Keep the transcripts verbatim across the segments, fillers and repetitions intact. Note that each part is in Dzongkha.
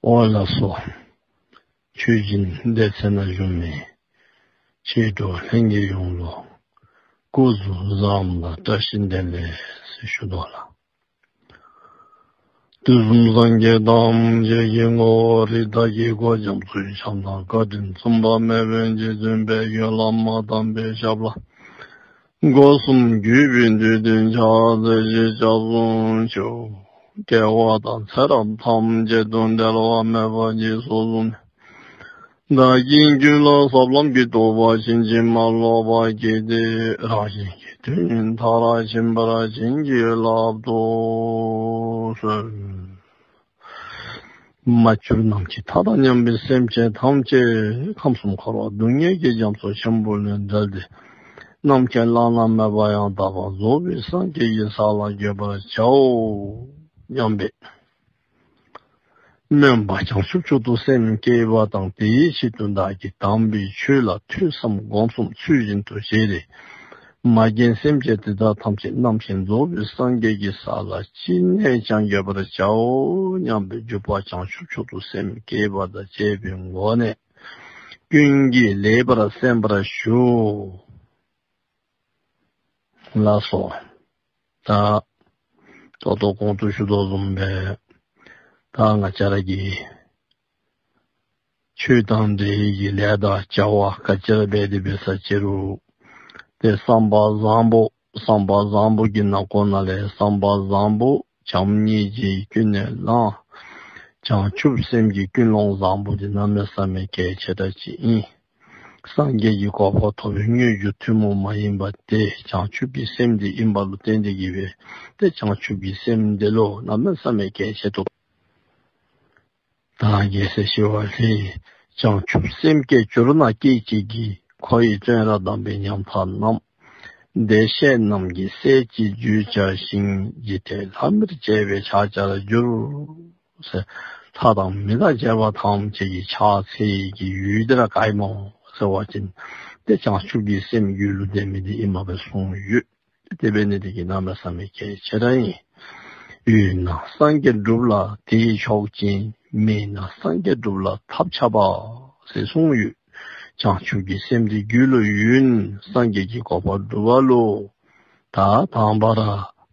འོ་ལགས་སོ། ཆོས་སྦྱིན་སྡེ་ཚན་ནང་བཞུགས་མི་ཆོས་གྲོགས་ལྷན་རྒྱས་ཡོངས་ལུ་སྐུ་གཟུགས་བཟང་པོ་དང་བཀྲ་ཤིས་བདེ་ལེགས་ཟེར་ཞུ་དོ་ལགས། དུས་གསུམ་སངས་རྒྱས་ཐམས་ཅད་ཀྱི་ངོ་བོ་རིགས་བདག་གི་སྒོ་རྒྱ་མཚོའི་ཁྱབ་བདག་བཀའ་དྲིན་མཚུངས་པ་མེད་པའི་རྗེ་བཙུན་དཔལ་མགོན་བླ་མ་དམ་པའི་ཞབས་ལ་སྒོ་གསུམ་གུས་པས་འདུད་དེ་ཕྱག་འཚལ་ཞིང་སྐྱབས་སུ་མཆིའོ། དགེ་བ་དང་ཚེ་རབས་ཐམས་ཅད་དུ་འབྲལ་བ་མེད་པར་རྗེས་སུ་བཟུང་ནས། བདག་གི་རྒྱུད་ལ་ཟབ་ལམ་གྱི་རྟོགས་པ་ཕྱིན་ཅི་མ་ལོག་པ་སྐྱེས་ཏེ། རང་གཞན་གྱི་དོན་མཐར་ཕྱིན་པར་བྱིན་གྱིས་བརླབ་ཏུ་གསོལ། མ་གྱུར་ནམ་མཁའི་མཐའ་དང་མཉམ་པའི་སེམས་ཅན་ཐམས་ཅད་ཁམས་གསུམ་འཁོར་བ་སྡུག་བསྔལ་གྱི་རྒྱ་མཚོ་ཆེན་པོ་ལས་བསྒྲལ་ཏེ། ནམ་མཁའི་བླ་ན་མེད་པ་ཡང་དག་པར་རྫོགས་པའི་སངས་རྒྱས་ཀྱི་ས་ལ་འགོད་པར་བྱའོ་སྙམ་པའི་སྨོན་པ་བྱང་ཆུབ་མཆོག་ཏུ་སེམས་བསྐྱེད་པ་དང་། དེའི་ཆེད་དུ་བདག་གིས་དམ་པའི་ཆོས་ལ་ཐོས་བསམ་སྒོམ་གསུམ་ཚུལ་བཞིན་དུ་བྱས་ཏེ། མ་རྒན་སེམས་ཅན་དེ་དག་ཐམས་ཅད་རྣམ་མཁྱེན་རྫོགས་པའི་སངས་རྒྱས་ཀྱི་ས་ལ་ཅི་ནས་ཀྱང་འགོད་པར་བྱའོ་སྙམ་པའི་འཇུག་པ་བྱང་ཆུབ་མཆོག་ཏུ་སེམས་བསྐྱེད་པ་དང་བཅས་པའི་སྒོ་ནས་ཀུན་གྱིས་ལེགས་པར་གསན་པར་ཞུ། ལགས་སོ། ད་ད་ལྟོ་གོང་དུ་ཞུ་དོ་བཟུམ་སྦེ་ད་ང་བཅས་ར་གིས་ཆོས་དང་འབྲེལ་བའི་ལས་དང་བྱ་བ་ག་ཅི་ར་འབད་དེ་འབད་ས་ཅི་རུང་ཏེ་བསམ་པ་བཟང་པོ་བསམ་པ་བཟང་པོ་གི་ནང་ཁོངས་ནང་ལས་བསམ་པ་བཟང་པོ་བྱམས་སྙིང་རྗེ་ཀུན་ནས་བསླངས། བྱང་ཆུབ་སེམས་ཀྱི་ཀུན་སློང་བཟང་པོ་འདི་གནམ་མེད་ས་མེད་གལ་ཆེ་དྲགས་ཅིག་ཨིན། སངས་རྒྱས་ཀྱི་གོ་འཕང་ཐོབ་པའི་དངོས་རྒྱུ་ཐུན་མོང་མ་ཡིན་པ་དེ་བྱང་ཆུབ་ཀྱི་སེམས་འདི་ཨིན་པ་ལུ་བརྟེན་ཏེ་གིས་སྦེ་ཏེ་བྱང་ཆུབ་ཀྱི་སེམས་འདི་ལུ་གནམ་མེད་ས་མེད་གལ་ཆེ་ཏོག། ད་རྒྱལ་སྲས་ཞི་བ་ལྷས། བྱང་ཆུབ་སེམས་བསྐྱེད་གྱུར་ན་སྐད་ཅིག་གིས། འཁོར་བའི་བཙོན་རར་བསྡམས་པའི་ཉམ་ཐག་རྣམས། བདེ་གཤེགས་རྣམས་ཀྱི་སྲས་ཀྱི་རྒྱུད་བྱ་ཞིང་། འཇིག་རྟེན་ལྷ་མིར་བཅས་པའི་ཕྱག་བྱར་འགྱུར། ཟེར་ལྷ་དང་མི་དང་བཅས་པ་ཐམས་ཅད་ཀྱི་ཕྱག་འཚལ་གྱི་ཡུལ་འདི་ར་ག་ཨིན་མོ་ཟེར་བ་ཅིན་ཏེ་བྱང་ཆུབ་ཀྱི་སེམས་རྒྱུད་ལུ་ལྡན་མི་འདི་ཨིནམ་སྦེ་གསུངས་ཡོད། དེ་འབད་ནི་འདི་གིས་གནམ་མེད་ས་མེད་གལ་ཆེ་དྲགས་ཨིན། ཡོད་ན་སངས་རྒྱས་སྒྲུབ་ལ་དེས་ཆོག་ཅིང་། མེད་ན་སངས་རྒྱས་སྒྲུབ་ལ་ཐབས་ཆག་པ་ཟེར་གསུངས་ཡོད། བྱང་ཆུབ་ཀྱི་སེམས་འདི་རྒྱུད་ལུ་ཡོད་ན་སངས་རྒྱས་ཀྱི་གོ་འཕང་སྒྲུབ་པ་ལུ་ད་དང་པ་ར་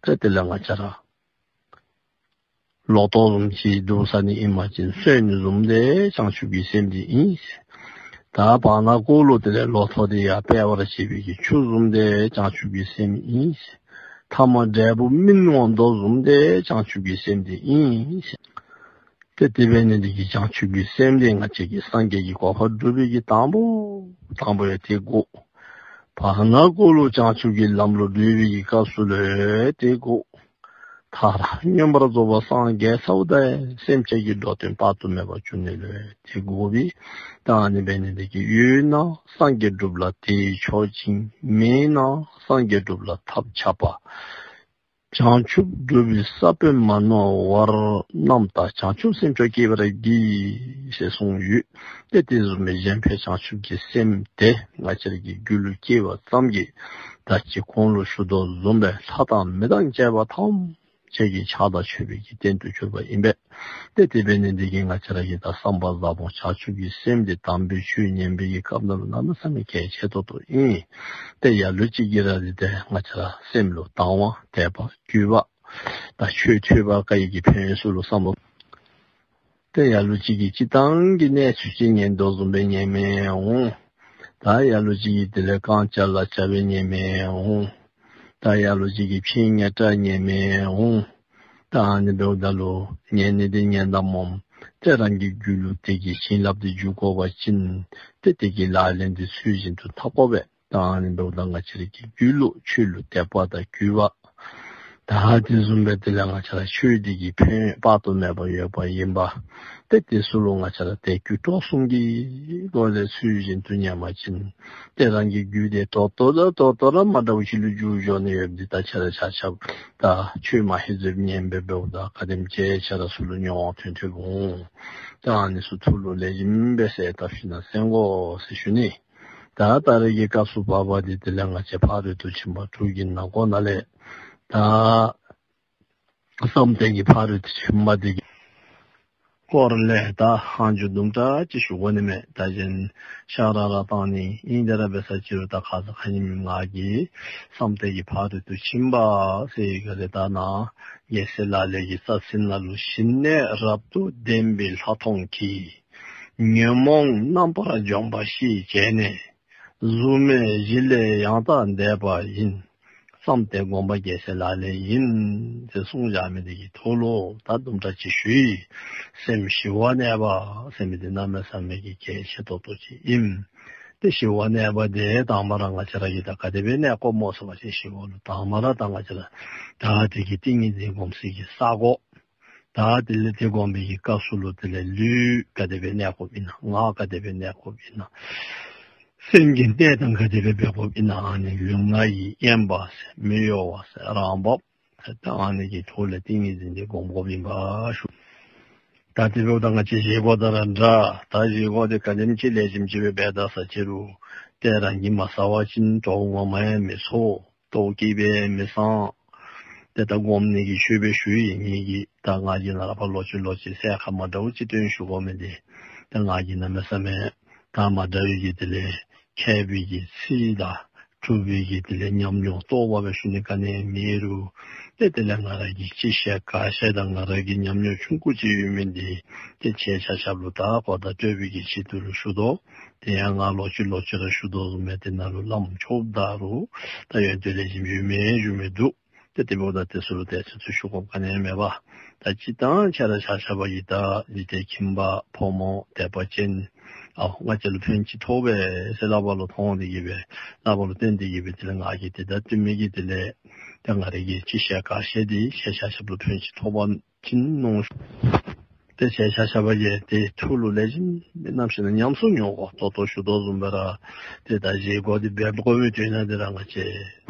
ཏེ་དེ་ལས་ང་བཅས་ར་ལོ་ཐོག་བཟུམ་ཅིག་བསྡུ་ས་ནི་ཨིན་པ་ཅིན་སོན་ནི་བཟུམ་འདི་བྱང་ཆུབ་ཀྱི་སེམས་འདི་ཨིན། ད་བར་ན་ཀོ་ལུ་དེ་ལས་ལོ་ཐོག་འདི་ཡར་འཕེལ་བར་བྱེད་པའི་གི་ཆུ་བཟུམ་འདི་བྱང་ཆུབ་ཀྱི་སེམས་ཨིན། ཐ་མ་འབྲས་བུ་སྨིན་འོང་དོ་བཟུམ་འདི་བྱང་ཆུབ་ཀྱི་སེམས་འདི་ཨིན། ཏེ་དེ་འབད་ནི་འདི་གིས་བྱང་ཆུབ་ཀྱི་སེམས་འདི་ང་བཅས་ཀྱིས་སངས་རྒྱས་ཀྱི་གོ་འཕང་སྒྲུབ་པའི་གི་དང་པོ་དང་པོ་ཡང་དེ་དགོ། བར་ན་ཀོ་ལུ་བྱང་ཆུབ་ཀྱི་ལམ་ལུ་སྒྲུབ་པའི་གི་སྐབས་སུ་ལུ་དེ་དགོ། མཐར་མངོན་པར་རྫོགས་པར་སངས་རྒྱས་ཚརཝ་ད་སེམས་ཅན་གྱི་འགྲོ་དོན་དཔག་ཏུ་མེད་པ་འབྱུང་ནི་ལུ་དེ་དགོ་པས། ད་ཨ་ནི་འབད་ནི་འདི་གིས་ཡོད་ན་སངས་རྒྱས་སྒྲུབ་ལ་དེས་ཆོག་ཅིང་། མེད་ན་སངས་རྒྱས་སྒྲུབ་ལ་ཐབས་ཆག་པ། བྱང་ཆུབ་སྒྲུབ་པའི་ས་བོན་མ་ནོར་བར། རྣམ་དག་བྱང་ཆུབ་སེམས་མཆོག་སྐྱེ་བར་བགྱི། ཞེས་གསུངས་ཡོད། ཏེ་དེ་བཟུམ་སྦེ་གཞན་ཕན་བྱང་ཆུབ་ཀྱི་སེམས་དེ་ང་བཅས་ར་གི་རྒྱུད་ལུ་སྐྱེ་བ་ཙམ་གྱིས་ད་ཅི་གོང་ལུ་ཞུ་དོ་བཟུམ་སྦེ་ལྷ་དང་མི་དང་བཅས་པ་ཐམས་ཅད་ཀྱི་ཕྱག་དང་མཆོད་པའི་གི་རྟེན་དུ་གྱུར་པ་ཨིན་པས། ཏེ་དེ་འབད་ནི་འདི་གིས་ང་བཅས་ར་གིས་ད་བསམ་པ་བཟང་པོ་བྱང་ཆུབ་ཀྱི་སེམས་འདི་དམ་པའི་ཆོས་ཉན་པའི་གི་སྐབས་ནང་ལུ་གནམ་མེད་ས་མེད་གལ་ཆེ་ཏོག་ཏོ་ཨིན། ཏེ་ལ་ལུ་ཅིག་གིས་ར་འདི་ཏེ་ང་བཅས་ར་སེམས་ལུ་དང་བ་དད་པ་གུས་པ་ད་ཆོས་ཐོས་པ་ག་ཡི་གི་ཕན་ཡོན་ཚུ་ལུ་བསམ་བློ། ཏེ་ལ་ལུ་ཅིག་གིས་སྤྱིར་བཏང་གི་གནས་ཚུལ་ཅིག་ཉན་དོ་བཟུམ་སྦེ་ཉན་མི་འོང་། ད་ལ་ལུ་ཅིག་གིས་དེ་ལས་རྐང་བཅའ་ལག་བཅའ་སྦེ་ཉན་མི་འོང་། ད་ལ་ལུ་ཅིག་གིས་ཕྱེ་ཉལ་དྲ་ཉན་མི་འོང་། ད་ཨ་ནི་འབདཝ་ད་ལུ་ཉན་ནི་འདི་ཉན་ད་སྨོ། ཏེ་རང་གི་རྒྱུད་ལུ་དེ་གི་བྱིན་རླབས་འདི་འཇུག་དགོ་པ་ཅིན་ཏེ་དེ་གི་ལག་ལེན་འདི་ཚུལ་བཞིན་དུ་འཐབ་དགོ་པས། ད་ཨ་ནི་འབདཝ་ད་ང་བཅས་ར་གི་རྒྱུད་ལུ་ཆོས་ལུ་དད་པ་དང་གུས་པ། ད་དེ་བཟུམ་སྦེ་དེ་ལས་ང་བཅས་ར་ཆོས་འདི་གི་ཕན་ཡོན་དཔག་ཏུ་མེད་པ་ཡོདཔ་ཨིན་པས། ཏེ་དེ་ཚུ་ལུ་ང་བཅས་ར་དད་གུས་སྤྲོ་གསུམ་གྱི་སྒོ་ལས་ཚུལ་བཞིན་དུ་ཉན་པ་ཅིན་ཏེ་རང་གི་རྒྱུད་འདི་ད་ལྟོ་དང་ད་ལྟོ་ར་མ་འདྲཝ་ཅིག་ལུ་འགྱུར་འགྱོ་ནི་ཡོདཔ་འདི་ད་ཆ་ར་ཆ་ཁྱབ་ད་ཆོས་མ་ཧེ་ཟེར་ཉན་སྦེ་འབདཝ་ད་ག་དེམ་ཅིག་ཆ་ར་ཚུ་ལུ་མྱོང་ཐོན་ཐོནམ་འོང་། ད་ཨ་ནི་ཚུ་ཐུགས་ལུ་ལེགས་ཤོམ་སྦེ་གསལ་བཏབ་ཞིན་ན་གསན་དགོ་ཟེར་ཞུ་ནི། ད་ད་རེས་ཀྱི་སྐབས་སུ་བབ་པ་འདི་དེ་ལས་ང་བཅས་ཕ་རོལ་ཏུ་ཕྱིན་པ་དྲུག་གི་ནང་ཁོངས་ནང་ལས་ད་བསམ་གཏན་གྱི་ཕ་རོལ་ཏུ་ཕྱིན་པ་འདི་གི་ སྐོར་ལས་ད་ཧང་ཇུ་དུམ་གྲ་ཅིག་ཞུ་དགོ་ནི་མས། ད་གཞན་ཤ་ར་ར་བཏང་ནི་ཨིན། དེ་ར་འབད་ས་ཅིག་རུང་ད་ཁ་ཙ་ཁ་ཉིནམ་ང་གིས་བསམ་གཏན་གྱི་ཕ་རོལ་ཏུ་ཕྱིན་པ་ཟེར་ཡི་ག་ལས་ད་ནཱ་རྒྱལ་སྲས་ལག་ལེན་གྱི་རྩ་ཚིག་ནང་ལུ་ཞི་གནས་རབ་ཏུ་ལྡན་པའི་ལྷག་མཐོང་གིས། ཉོན་མོངས་རྣམ་པར་འཇོམས་པ་ཞེས་བྱས་ནས། གཟུགས་མེད་གཞི་ལས་ཡང་དག་འདས་པ་ཡིན། བསམ་གཏན་སྒོམ་པ་རྒྱལ་སྲས་ལག་ལེན་ཡིན། ཟེར་གསུངས་བཞག་མི་འདི་གི་ཐོག་ལུ་ད་དུམ་གྲ་ཅིག་ཞུ་ཡི། སེམས་ཞི་བར་གནས་པ་ཟེར་མི་འདི་གནམ་མེད་ས་མེད་ཀྱི་གལ་ཆེ་ཏོག་ཏོ་ཅིག་ཨིན། ཏེ་ཞི་བར་གནས་པ་འདི་དང་པ་ར་ང་བཅས་ར་གིས་ད་ག་དེ་སྦེ་གནས་དགོཔ་སྨོ་ཟེར་བ་ཅིན་ཞི་བ་ལུ་དང་པ་ར་ད་ང་བཅས་ར་ད་དེ་གི་ཏིང་ངེ་འཛིན་སྒོམ་སའི་གི་ས་གོ། ད་དེ་ལས་དེ་སྒོམ་པའི་གི་སྐབས་སུ་ལུ་དེ་ལས་ལུས་ག་དེ་སྦེ་གནས་དགོཔ་ཨིན་ན། ངག་ག་དེ་སྦེ་གནས་དགོཔ་ཨིན་ན། སེམས་ཀྱི་གནས་སྟངས་ག་དེ་སྦེ་འབད་དགོཔ་ཨིན་ན། ཨ་ནི་ལུས་ངག་ཡིད་དབེན་པ་ཟེར་མི་གཡོ་བ་ཟེར་རང་བབས་ཟེར་ད་ཨ་ནི་གི་ཐོག་ལས་ཏིང་ངེ་འཛིན་འདི་སྒོམ་དགོཔ་ཨིན་པ་ཞུ། ད་དེ་འབདཝ་ད་ང་བཅས་བཞེས་སྒོ་དང་ར་འདྲ། ད་བཞེས་སྒོ་འདི་ག་དེམ་ཅིག་ལེགས་ཤོམ་ཅིག་སྦེ་འབད་ད་ས་ཅིག་རུང་ཏེ་རང་གིས་མ་བཟའ་བ་ཅིན་གྲོགས་ངོ་མ་ཡང་མི་ཚོར། ལྟོཝ་བཀྱེས་སྦེ་མི་གསང་། ཏེ་ད་སྒོམ་ནི་གི་ཆོས་སྦེ་ཞུ་ཡི། ངེ་གི་ད་ང་གིས་ནཱ་ར་ཕར་ལོག་ཅི་ལོག་ཅི་གསལ་ཁ་མ་འདྲཝ་ཅིག་སྟོན་ཞུ་དགོ་མི་འདི་ད་ང་གིས་གནམ་མེད་ས་མེད་ད་མ་འདྲ་བའི་གི་དེ་ལས་མཁས་པའི་གི་ཚིག་དང་གྲུབ་པའི་གི་དེ་ལས་ཉམས་མྱོང་རྟོགས་པ་སྦེ་ཞུ་ནི་ག་ནི་མེད་རུང་ཏེ་དེ་ལས་ང་ར་གིས་ཅི་ཤེས་ག་ཤེས་དང་ང་ར་གི་ཉམས་མྱོང་ཆུང་ཀུ་ཅིག་ཡོད་མི་འདི་ཏེ་ཁྱེད་ཆ་ཁྱབ་ལུ་ད་གོ་བརྡ་སྤྲོད་པའི་གི་ཆེད་དུ་ལུ་ཞུ་དོ། དེ་ཡང་ང་ལོག་ཅི་ལོག་ཅི་ར་ཞུ་དོ་བཟུམ་སྦེ་དེ་ནང་ལུ་བླམ་ཆོསཔ་ད་རུང་ད་ཡོན་ཏན་ལེགས་ཤོམ་ཡོད་མི་ཡོད་མི་འདུག། ཏེ་དེ་འབདཝ་ད་དེ་ཚུ་ལུ་ཏེ་ཚུ་ཚུ་ཞུ་དགོཔ་ག་ནི་ཡང་མེད་པ། ད་སྤྱིར་བཏང་ཁྱེད་ར་ཆ་ཁྱབ་ཀྱིས་ད་འཇིག་རྟེན་ཁྱིམ་པ་ཕོ་མོ་དད་པ་ཅན་ཨ་ང་བཅས་ལུ་ཕན་ཅིག་ཐོགས་པས་ཟེར་ལག་པ་ལུ་མཐོང་སྟེ་གིས་སྦེ་ལག་པ་ལུ་བརྟེན་ཏེ་གིས་སྦེ་དེ་ལས་ང་གིས་ཏེ་ད་བསྟུན་མི་གི་དེ་ལས་ད་ང་ར་གིས་ཅི་ཤེས་ག་ཤེས་འདི་ཁྱེད་ཆ་ཁྱབ་ལུ་ཕན་ཅིག་ཐོགས་པ་ཅིན་མནོ། ཏེ་ཁྱེད་ཆ་ཁྱབ་ཀྱིས་དེ་ཐུགས་ལུ་ལེགས་ཤོམ་སྦེ་ནམ་ཞིག་ནང་ཉམས་སུ་མྱོང་དགོ། ད་ལྟོ་ཞུ་དོ་བཟུམ་སྦེ་ར་ཏེ་ད་བཞེས་སྒོ་འདི་འབད་དགོ་པའི་དོན་དག་འདི་ར་ང་བཅས་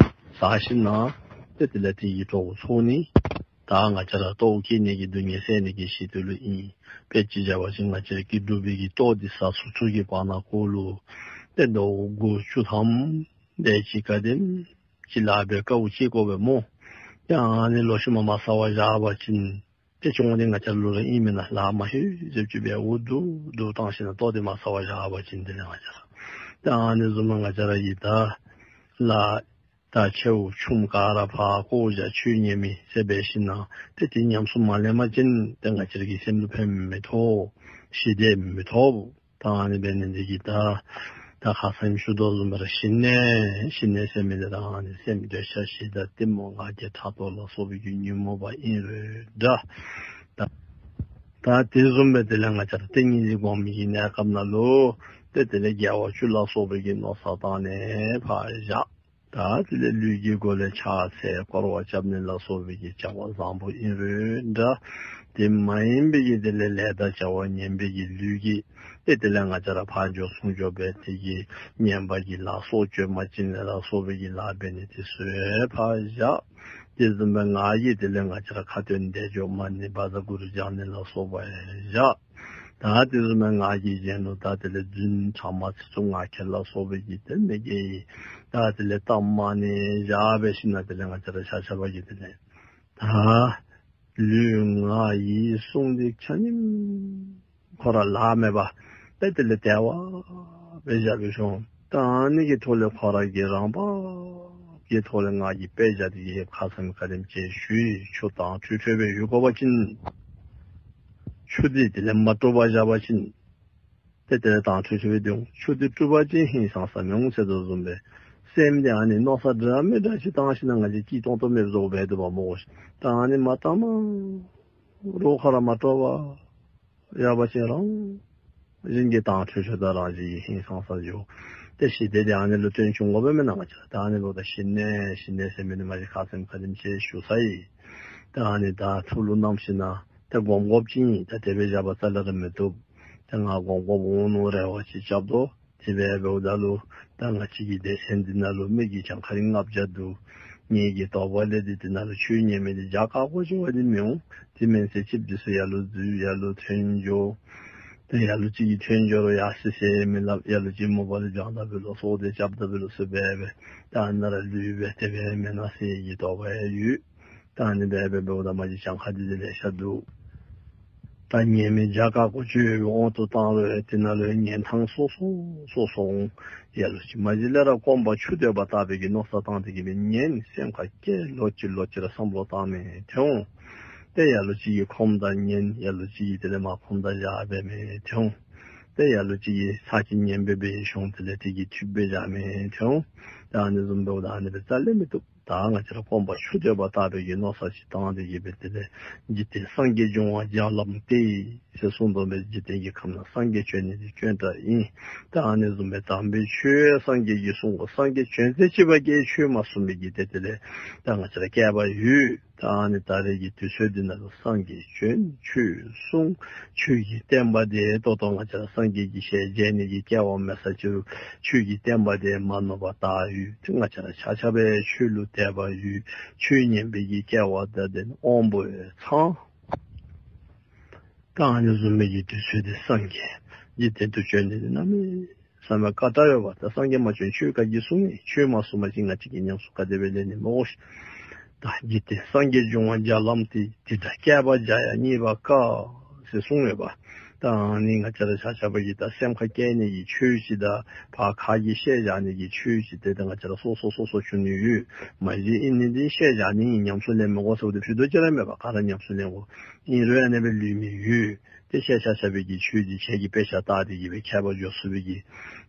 བཟའ་ཞིནམ་ལས་ཏེ་དེ་ལས་དེ་གི་གྲོགས་ཚོར་ནི། ད་ང་བཅས་ར་ལྟོཝ་བཀྱེས་ནི་གི་སྡུག་བསྔལ་བསལ་ནི་གི་ཆེད་དུ་ལུ་ཨིན། དཔེ་ཅིག་བཞག་པ་ཅིན་ང་བཅས་ར་སྐྱིད་སྡུག་པའི་གི་ལྟོ་འདི་བཟའ་ཚུགས་ཚུགས་ཀྱི་བར་ན་ཁོ་ལུ་ཏེ་ཟླཝ་དགུ་བཅུ་ཐམ་དེ་ཅིག་ག་དེམ་ཅིག་ལཱ་འབད་དཀའཝ་སྤྱད་དགོ་པས་སྨོ། ཡང་ཨ་ནི་ལོག་ཤུལ་མ་མ་བཟའ་བར་བཞག་པ་ཅིན་ཏེ་གྱོང་འདི་ང་བཅས་ལུ་ར་ཨིན་མེན་ན། ལཱ་མ་ཧེ་ཟེར་ཅིག་འབད་འུ་སྡུག་སྡུག་བཏང་ཞིནམ་ལས་ལྟོ་འདི་མ་བཟའ་བར་བཞག་པ་ཅིན་དེ་ལས་ང་བཅས་ར་ད་ཨ་ནི་བཟུམ་མ་ང་བཅས་ར་གིས་ད་ལཱ་ད་ཆེཝ་ཆུངམ་ག་ར་ཕར་བཀོ་བཞག་ཆོས་ཉན་མི་ཟེར་འབད་ཞིནམ་ལས་ཏེ་དེ་ཉམས་སུ་མ་ལེན་པ་ཅིན་ཏེ་ང་བཅས་ར་གི་སེམས་ལུ་ཕན་མི་ཐོགས། ཞི་བདེ་མི་ཐོབ། ད་ཨ་ནི་འབད་ནི་འདི་གིས་ད་ད་ཁ་ཙ་ཞུ་དོ་བཟུམ་སྦེ་ར་ཞི་གནས་ཞི་གནས་ཟེར་མི་འདི་ད་ཨ་ནི་སེམས་འདོད་ཆགས་ཞེ་སྡང་གཏི་མུག་ང་རྒྱལ་ཕྲག་དོག་ལ་སོགས་པའི་གི་ཉོན་མོངས་པ་ཨིན་རུང་འདྲ། ད་ད་དེ་བཟུམ་སྦེ་དེ་ལས་ང་བཅས་ར་ཏིང་ངེ་འཛིན་སྒོམ་མི་གི་གནས་སྐབས་ནང་ལུ་ཏེ་དེ་ལས་དགེ་བ་བཅུ་ལ་སོགས་པའི་གི་མནོ་བསམ་བཏང་ནི་ཕར་བཞག། ད་དེ་ལས་ལུས་ཀྱི་སྒོ་ལས་ཕྱག་འཚལ་སྐོར་བ་རྐྱབ་ནི་ལ་སོགས་པའི་གི་བྱ་བ་བཟང་པོ་ཨིན་རུང་འདྲ། དེ་མ་ཡིན་པའི་གི་དེ་ལས་ལས་དང་བྱ་བ་ངན་པའི་གི་ལུས་ཀྱི་ཏེ་དེ་ལས་ང་བཅས་ར་ཕར་འགྱོ་ཚུར་འགྱོ་འབད་དེ་གི་ངན་པ་གི་ལཱ་སྲོག་གཅོད་མ་བྱིན་ལེན་ལ་སོགས་པའི་གི་ལཱ་འབད་ནི་དེ་ཚུ་ཡང་ཕར་བཞག། དེ་བཟུམ་སྦེ་ང་གིས་དེ་ལས་ང་བཅས་ར་ཁ་ཏོན་བཟླས་བརྗོད་མ་ཎི་བཛྲ་གུ་རུ་བགྱང་ནི་ལ་སོགས་པ་ཡང་བཞག། ད་དེ་བཟུམ་སྦེ་ང་གིས་གཞན་ལུ་ད་དེ་ལས་རྫུན་ཕྲ་མ་ཚིག་རྩུབ་ངག་འཁྱལ་ལ་སོགས་པའི་གི་དེ་མི་དགེ་བའི་ད་དེ་ལས་གཏམ་སྨྲ་ནི་བཞག་འབད་ཞིནམ་ལས་དེ་ལས་ང་བཅས་ར་ཆ་ཁྱབ་ཀྱིས་དེ་ལས་ད་ལུས་ངག་ཡིད་གསུམ་འདི་ཆ་མཉམ་ཁོ་ར་ལཱ་མེད་པར་ཏེ་དེ་ལས་དལ་བ་སྦེ་བཞག་པའི་ཤུལ་ད་ཨ་ནི་གི་ཐོག་ལས་ཁོ་ར་གིས་རང་བབས་ཀྱི་ཐོག་ལས་ངག་གི་དཔེ་བཞག་སྟེ་གིས་ཁ་ཙ་ཁ་ཉིནམ་ཅིག་ཞུ་ཡི། ཆུ་དྭངས་འཕྲོས་འཕྲོས་སྦེ་ཡོད་དགོ་པ་ཅིན་ཆུ་འདི་དེ་ལས་མ་དཀྲུགས་པར་བཞག་པ་ཅིན་ཏེ་དེ་ལས་དྭངས་འཕྲོས་འཕྲོས་སྦེ་སྡོད་འོང་། ཆུ་འདི་དཀྲུགས་པ་ཅིན་ཧིང་སངས་ས་མི་འོང་ཟེར་དོ་བཟུམ་སྦེ་སེམས་འདི་ཨ་ནི་མནོ་བསམ་འདྲ་མི་འདྲ་ཅིག་བཏང་ཞིནམ་ལས་ང་བཅས་སྐྱིད་ཏོང་ཏོ་མེདཔ་བཟོ་སྦེ་སྡོད་པ་སྨོ། ད་ཨ་ནི་མ་བཏངམ་རོགས་ཁོ་ར་མ་དཀྲུགས་པར་ཡ་བ་ཅིན་རང་བཞིན་གྱིས་དྭངས་འཕྲོས་འཕྲོས་དང་རང་བཞིན་གྱིས་ཧིང་སངས་ས་འགྱོ། ཏེ་ཞི་བདེ་འདི་ཨ་ནི་ལུ་བརྟེན་འོང་དགོ་པས་མེན་ན། ང་བཅས་ད་ཨ་ནི་ལུ་ད་ཞི་གནས་ཞི་གནས་ཟེར་མི་འདི་མ་གཞི་ཁ་ཙ་ཁ་ཉིནམ་ཅིག་ཞུ་ཚར་ཡི། ད་ཨ་ནི་ད་ཐུགས་ལུ་བསྣམས་ཞིནམ་ལས་ཏེ་སྒོམ་དགོཔ་ཅིག་ཨིན། ད་དེ་སྦེ་བཞག་པ་རྩ་ལས་ར་མི་བཏུབ། ཏེ་ང་སྒོམ་དགོཔ་འོང་མནོ་རེ་བ་ཅིག་རྐྱབ་དོ། དེ་སྦེ་འབདཝ་ད་ལུ་ད་ང་བཅས་ཀྱི་སྡེ་ཚན་འདི་ནང་ལུ་མི་གི་གྱངས་ཁ་རེ་ལྔ་བརྒྱ་འདུག། ངེ་གི་དོགས་པ་ལས་འདི་འདི་ནང་ལུ་ཆོས་ཉན་མི་འདི་རྒྱ་ཁག་པོ་ཅིག་འབད་དེ་མི་འོང་། དེ་མེན་ཟེར་ཅིག་འདི་ཚུ་ལ་ལུ་འཛུལ་ལ་ལུ་ཐོན་འགྱོ། ཏེ་ལ་ལུ་ཅིག་གིས་ཐོན་འགྱོ་རུང་ཡ་སི་སི་མི་སླབ། ལ་ལུ་ཅིག་མོ་བ་ལུ་བྱང་ད་འབད་ལོ་སོ་དེ་རྐྱབ་ད་འབད་ལོ་སོ་སྦེ་སྦེ་ད་ཨ་ནཱ་ར་ལུས་སྦེ་དེ་སྦེ་མེན་ན་ཟེར་གྱི་དོགས་པ་ཡང་ཡོད། ད་ཨ་ནི་སྦེ་སྦེ་འབདཝ་ད་མ་གཞི་གྱངས་ཁ་འདི་འདི་ལེ་ཤ་འདུག། ད་ཉན་མི་བརྒྱ་ཀ་གོ་ཅི་ཡོད་པའི་དབང་དུ་བཏང་རུང་དེ་ནང་ལུ་ཉན་ཐངས་སོ་སོ་སོ་སོ་འོང་། ལ་ལུ་ཅིག་མ་གཞི་ལས་ར་སྐོམ་པ་ཆུ་འདོད་པ་ལྟ་བུའི་གི་མནོ་བསམ་བཏང་སྟེ་གི་སྦེ་ཉན། སེམས་ཁར་བསྐྱེད་ལོག་ཅི་ལོག་ཅི་ར་བསམ་བློ་བཏང་མི་དེ་འོང་། ཏེ་ལ་ལུ་ཅིག་གིས་ཁོམ་ད་ཉན། ལ་ལུ་ཅིག་གིས་དེ་ལས་མ་ཁོམ་ད་བཞག་འབད་མི་དེ་འོང་། ཏེ་ལ་ལུ་ཅིག་གིས་ཚར་གཅིག་ཉན་སྦེ་སྦེ་ཤོང་། དེ་ལས་དེ་གིས་འཐུས་སྦེ་བཞག་མི་དེ་འོང་། ད་ཨ་ནི་བཟུམ་འབདཝ་ད་ཨ་ནི་སྦེ་རྩ་ལས་མི་བཏུབ། ད་ང་བཅས་ར་སྐོམ་པ་ཆུ་འདོད་པ་ལྟ་བུའི་གི་མནོ་བསམ་ཅིག་བཏང་སྟེ་གི་སྦེ་དེ་ལས་འཇིག་རྟེན་སངས་རྒྱས་འབྱུང་བ་བརྒྱ་ལམ་སྟེ་ཟེར་གསུངས་དོ་མས། འཇིག་རྟེན་གྱི་ཁམས་ན་སངས་རྒྱས་བྱོན་ནི་འདི་སྐྱོན་བྲལ་ཨིན། ད་ཨ་ནི་བཟུམ་སྦེ་དམ་པའི་ཆོས་སངས་རྒྱས་ཀྱིས་གསུངས་དགོ། སངས་རྒྱས་བྱོན་ཚད་ཅིག་བ་ཀྱེ་ཆོས་མ་གསུངས་མི་གི་དེ་དེ་ལས་ད་ང་བཅས་ར་བསྐལ་པ་ཡོད། ད་ཨ་ནི་ད་རེས་ཀྱི་དུས་ཚོད་འདི་ནང་ལུ་སངས་རྒྱས་བྱོན། ཆོས་གསུངས། ཆོས་ཀྱི་བསྟན་པ་དེ་ཏོག་ཏོ་ང་བཅས་ར་སངས་རྒྱས་ཀྱི་ཞལ་མཇལ་ནི་གི་སྐལ་བ་མེད་ས་ཅི་རུང་ཆོས་ཀྱི་བསྟན་པ་དེ་མ་ནོར་བ་ད་ཡོད། ང་བཅས་ར་ཆ་ཁྱབ་སྦེ་ཆོས་ལུ་དད་པ་ཡོད། ཆོས་ཉན་པའི་གི་སྐལ་བ་དང་ལྡན་དབང་པོ་ཚང་ད་ཨ་ནི་བཟུམ་མའི་གི་དུས་ཚོད་འདི་སངས་རྒྱས་འཇིག་རྟེན་དུ་བྱོན་ནི་འདི་གནམ་མེད་ས་མེད་དཀའ་དྲགས་ཡོདཔ། ད་སངས་རྒྱས་མ་བྱོན་ཆོས་ག་གིས་གསུང་ནི། ཆོས་མ་གསུངས་པ་ཅིན་ང་བཅས་ཀྱིས་ཉམས་སུ་ག་དེ་སྦེ་ལེན་ནི་སྨོ་ཤིག། ད་འཇིག་རྟེན་སངས་རྒྱས་འབྱུང་བ་བརྒྱ་ལམ་སྟེ། འདི་འདྲ་བསྐལ་པ་བརྒྱ་ཡང་རྙེད་པར་དཀའ་ཟེར་གསུངས་ཡོདཔ། ད་ཨ་ནི་ང་བཅས་ར་ཆ་ཁྱབ་ཀྱིས་ད་སེམས་ཁར་བསྐྱེད་ནི་གི་ཆོས་ཅིག་དང་ཕར་ཁ་གིས་བཤད་བཞག་ནི་གི་ཆོས་ཅིག་དེ་ད་ང་བཅས་ར་སོ་སོ་སོ་སོ་ཞུ་ནི་ཡོད། མ་གཞི་ཨིན་ནི་འདི་བཤད་བཞག་ནི་ཉམས་སུ་ལེན་མི་དགོ་ཟེརཝ་ད་ཕུད་རྡོག་ཅིག་ར་མེད་པ། ག་ར་ཉམས་སུ་ལེན་དགོ། ཨིན་རུང་ཨ་ནི་སྦེ་ལུས་མི་ཡོད། ཏེ་ཁྱེད་ཆ་ཁྱབ་ཀྱིས་ཆོས་འདི་ཁྱེད་ཀྱི་དཔེ་ཆ་ལྟ་སྟེ་གི་སྦེ་ཁྱད་པར་འཇོག་ཚུགས་པའི་གི་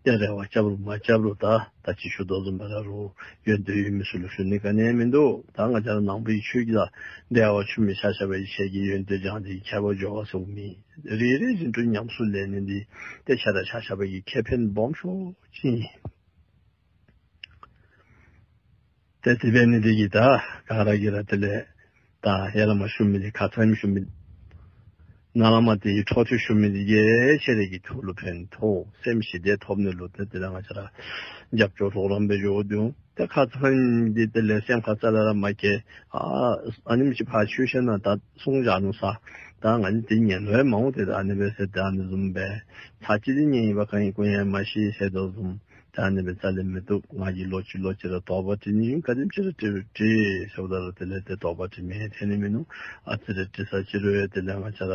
ཏེ་རེ་བ་རྐྱབ་རུང་མ་རྐྱབ་རུང་ད་ད་ཅི་ཞུ་དོ་བཟུམ་སྦེ་ར་རུང་ཡོན་ཏན་ཡོད་མི་ཚུ་ལུ་ཞུ་ནི་ག་ནི་ཡང་མིན་འདུག། ད་ང་བཅས་ར་ནང་པའི་ཆོས་ཀྱི་ལ་འབྲེལ་བ་ཆུང་མི་ཆ་ཁྱབ་ཀྱིས་ཁྱེད་ཀྱི་ཡོན་ཏན་སྦྱང་སྟེ་ཁྱད་པར་འཇོག་པ་ཟེརཝ་མེད། རེ་རེ་བཞིན་དུ་ཉམས་སུ་ལེན་ནི་འདི་ཏེ་ཁྱེད་ར་ཆ་ཁྱབ་ཀྱི་ཁེ་ཕན་སྦོམ་ཤོས་ཅིག་ཨིན། ཏེ་དེ་འབད་ནི་འདི་གིས་ད་ག་ར་གིས་ར་དེ་ལས་ད་ཡར་ལས་མར་ཞུ་མི་འདི་ཁ་ཙ་ཞུ་མི་ནཱ་ལས་མར་དེ་འཕྲོ་མཐུད་ཞུ་མི་འདི་གིས་ཁྱེད་རའི་གི་ཐུགས་ལུ་ཕན་ཐོགས། སེམས་ཞི་བདེ་ཐོབ་ནི་ལུ་ཏེ་དེ་ལས་ང་བཅས་ར་རྒྱབ་སྐྱོར་རོགས་རམ་འབད་འགྱོ་དོ། ཏེ་ཁ་ཙ་འདི་དེ་ལས་སེམས་ཁར་རྩ་ལས་ར་མ་བསྐྱེད། ཨ་ཨ་ནེམ་ཅིག་ཕར་ཆོས་བཤད་ནང་ད་གསུང་བཞག་ནུག་ས། ད་ང་ནི་དེ་ཉན་ལོང་མ་འོང་། ཏེ་ད་ཨ་ནི་སྦེ་ཟེར་ད་ཨ་ནི་བཟུམ་སྦེ་ཚར་གཅིག་འདི་ཉན་ཡི་བ་ག་ཨིན་གོ་ཡང་མ་ཤེས་ཟེར་དོ་བཟུམ། ད་ཨ་ནི་སྦེ་རྩ་ལས་མི་བཏུབ། ང་གིས་ལོག་ཅི་ལོག་ཅི་ར་དོགས་པ་དྲི་ནི་ཨིན། ག་དེམ་ཅིག་ར་དྲི་རུང་དྲི་ཟེརཝ་ད་ལུ་དེ་ལས་ཏེ་དོགས་པ་དྲི་མི་ཐོན་ནི་མིན་ནུག། ཨ་ཙི་རེ་དྲི་ས་ཅིག་རུང་དེ་ལས་ང་བཅས་ར་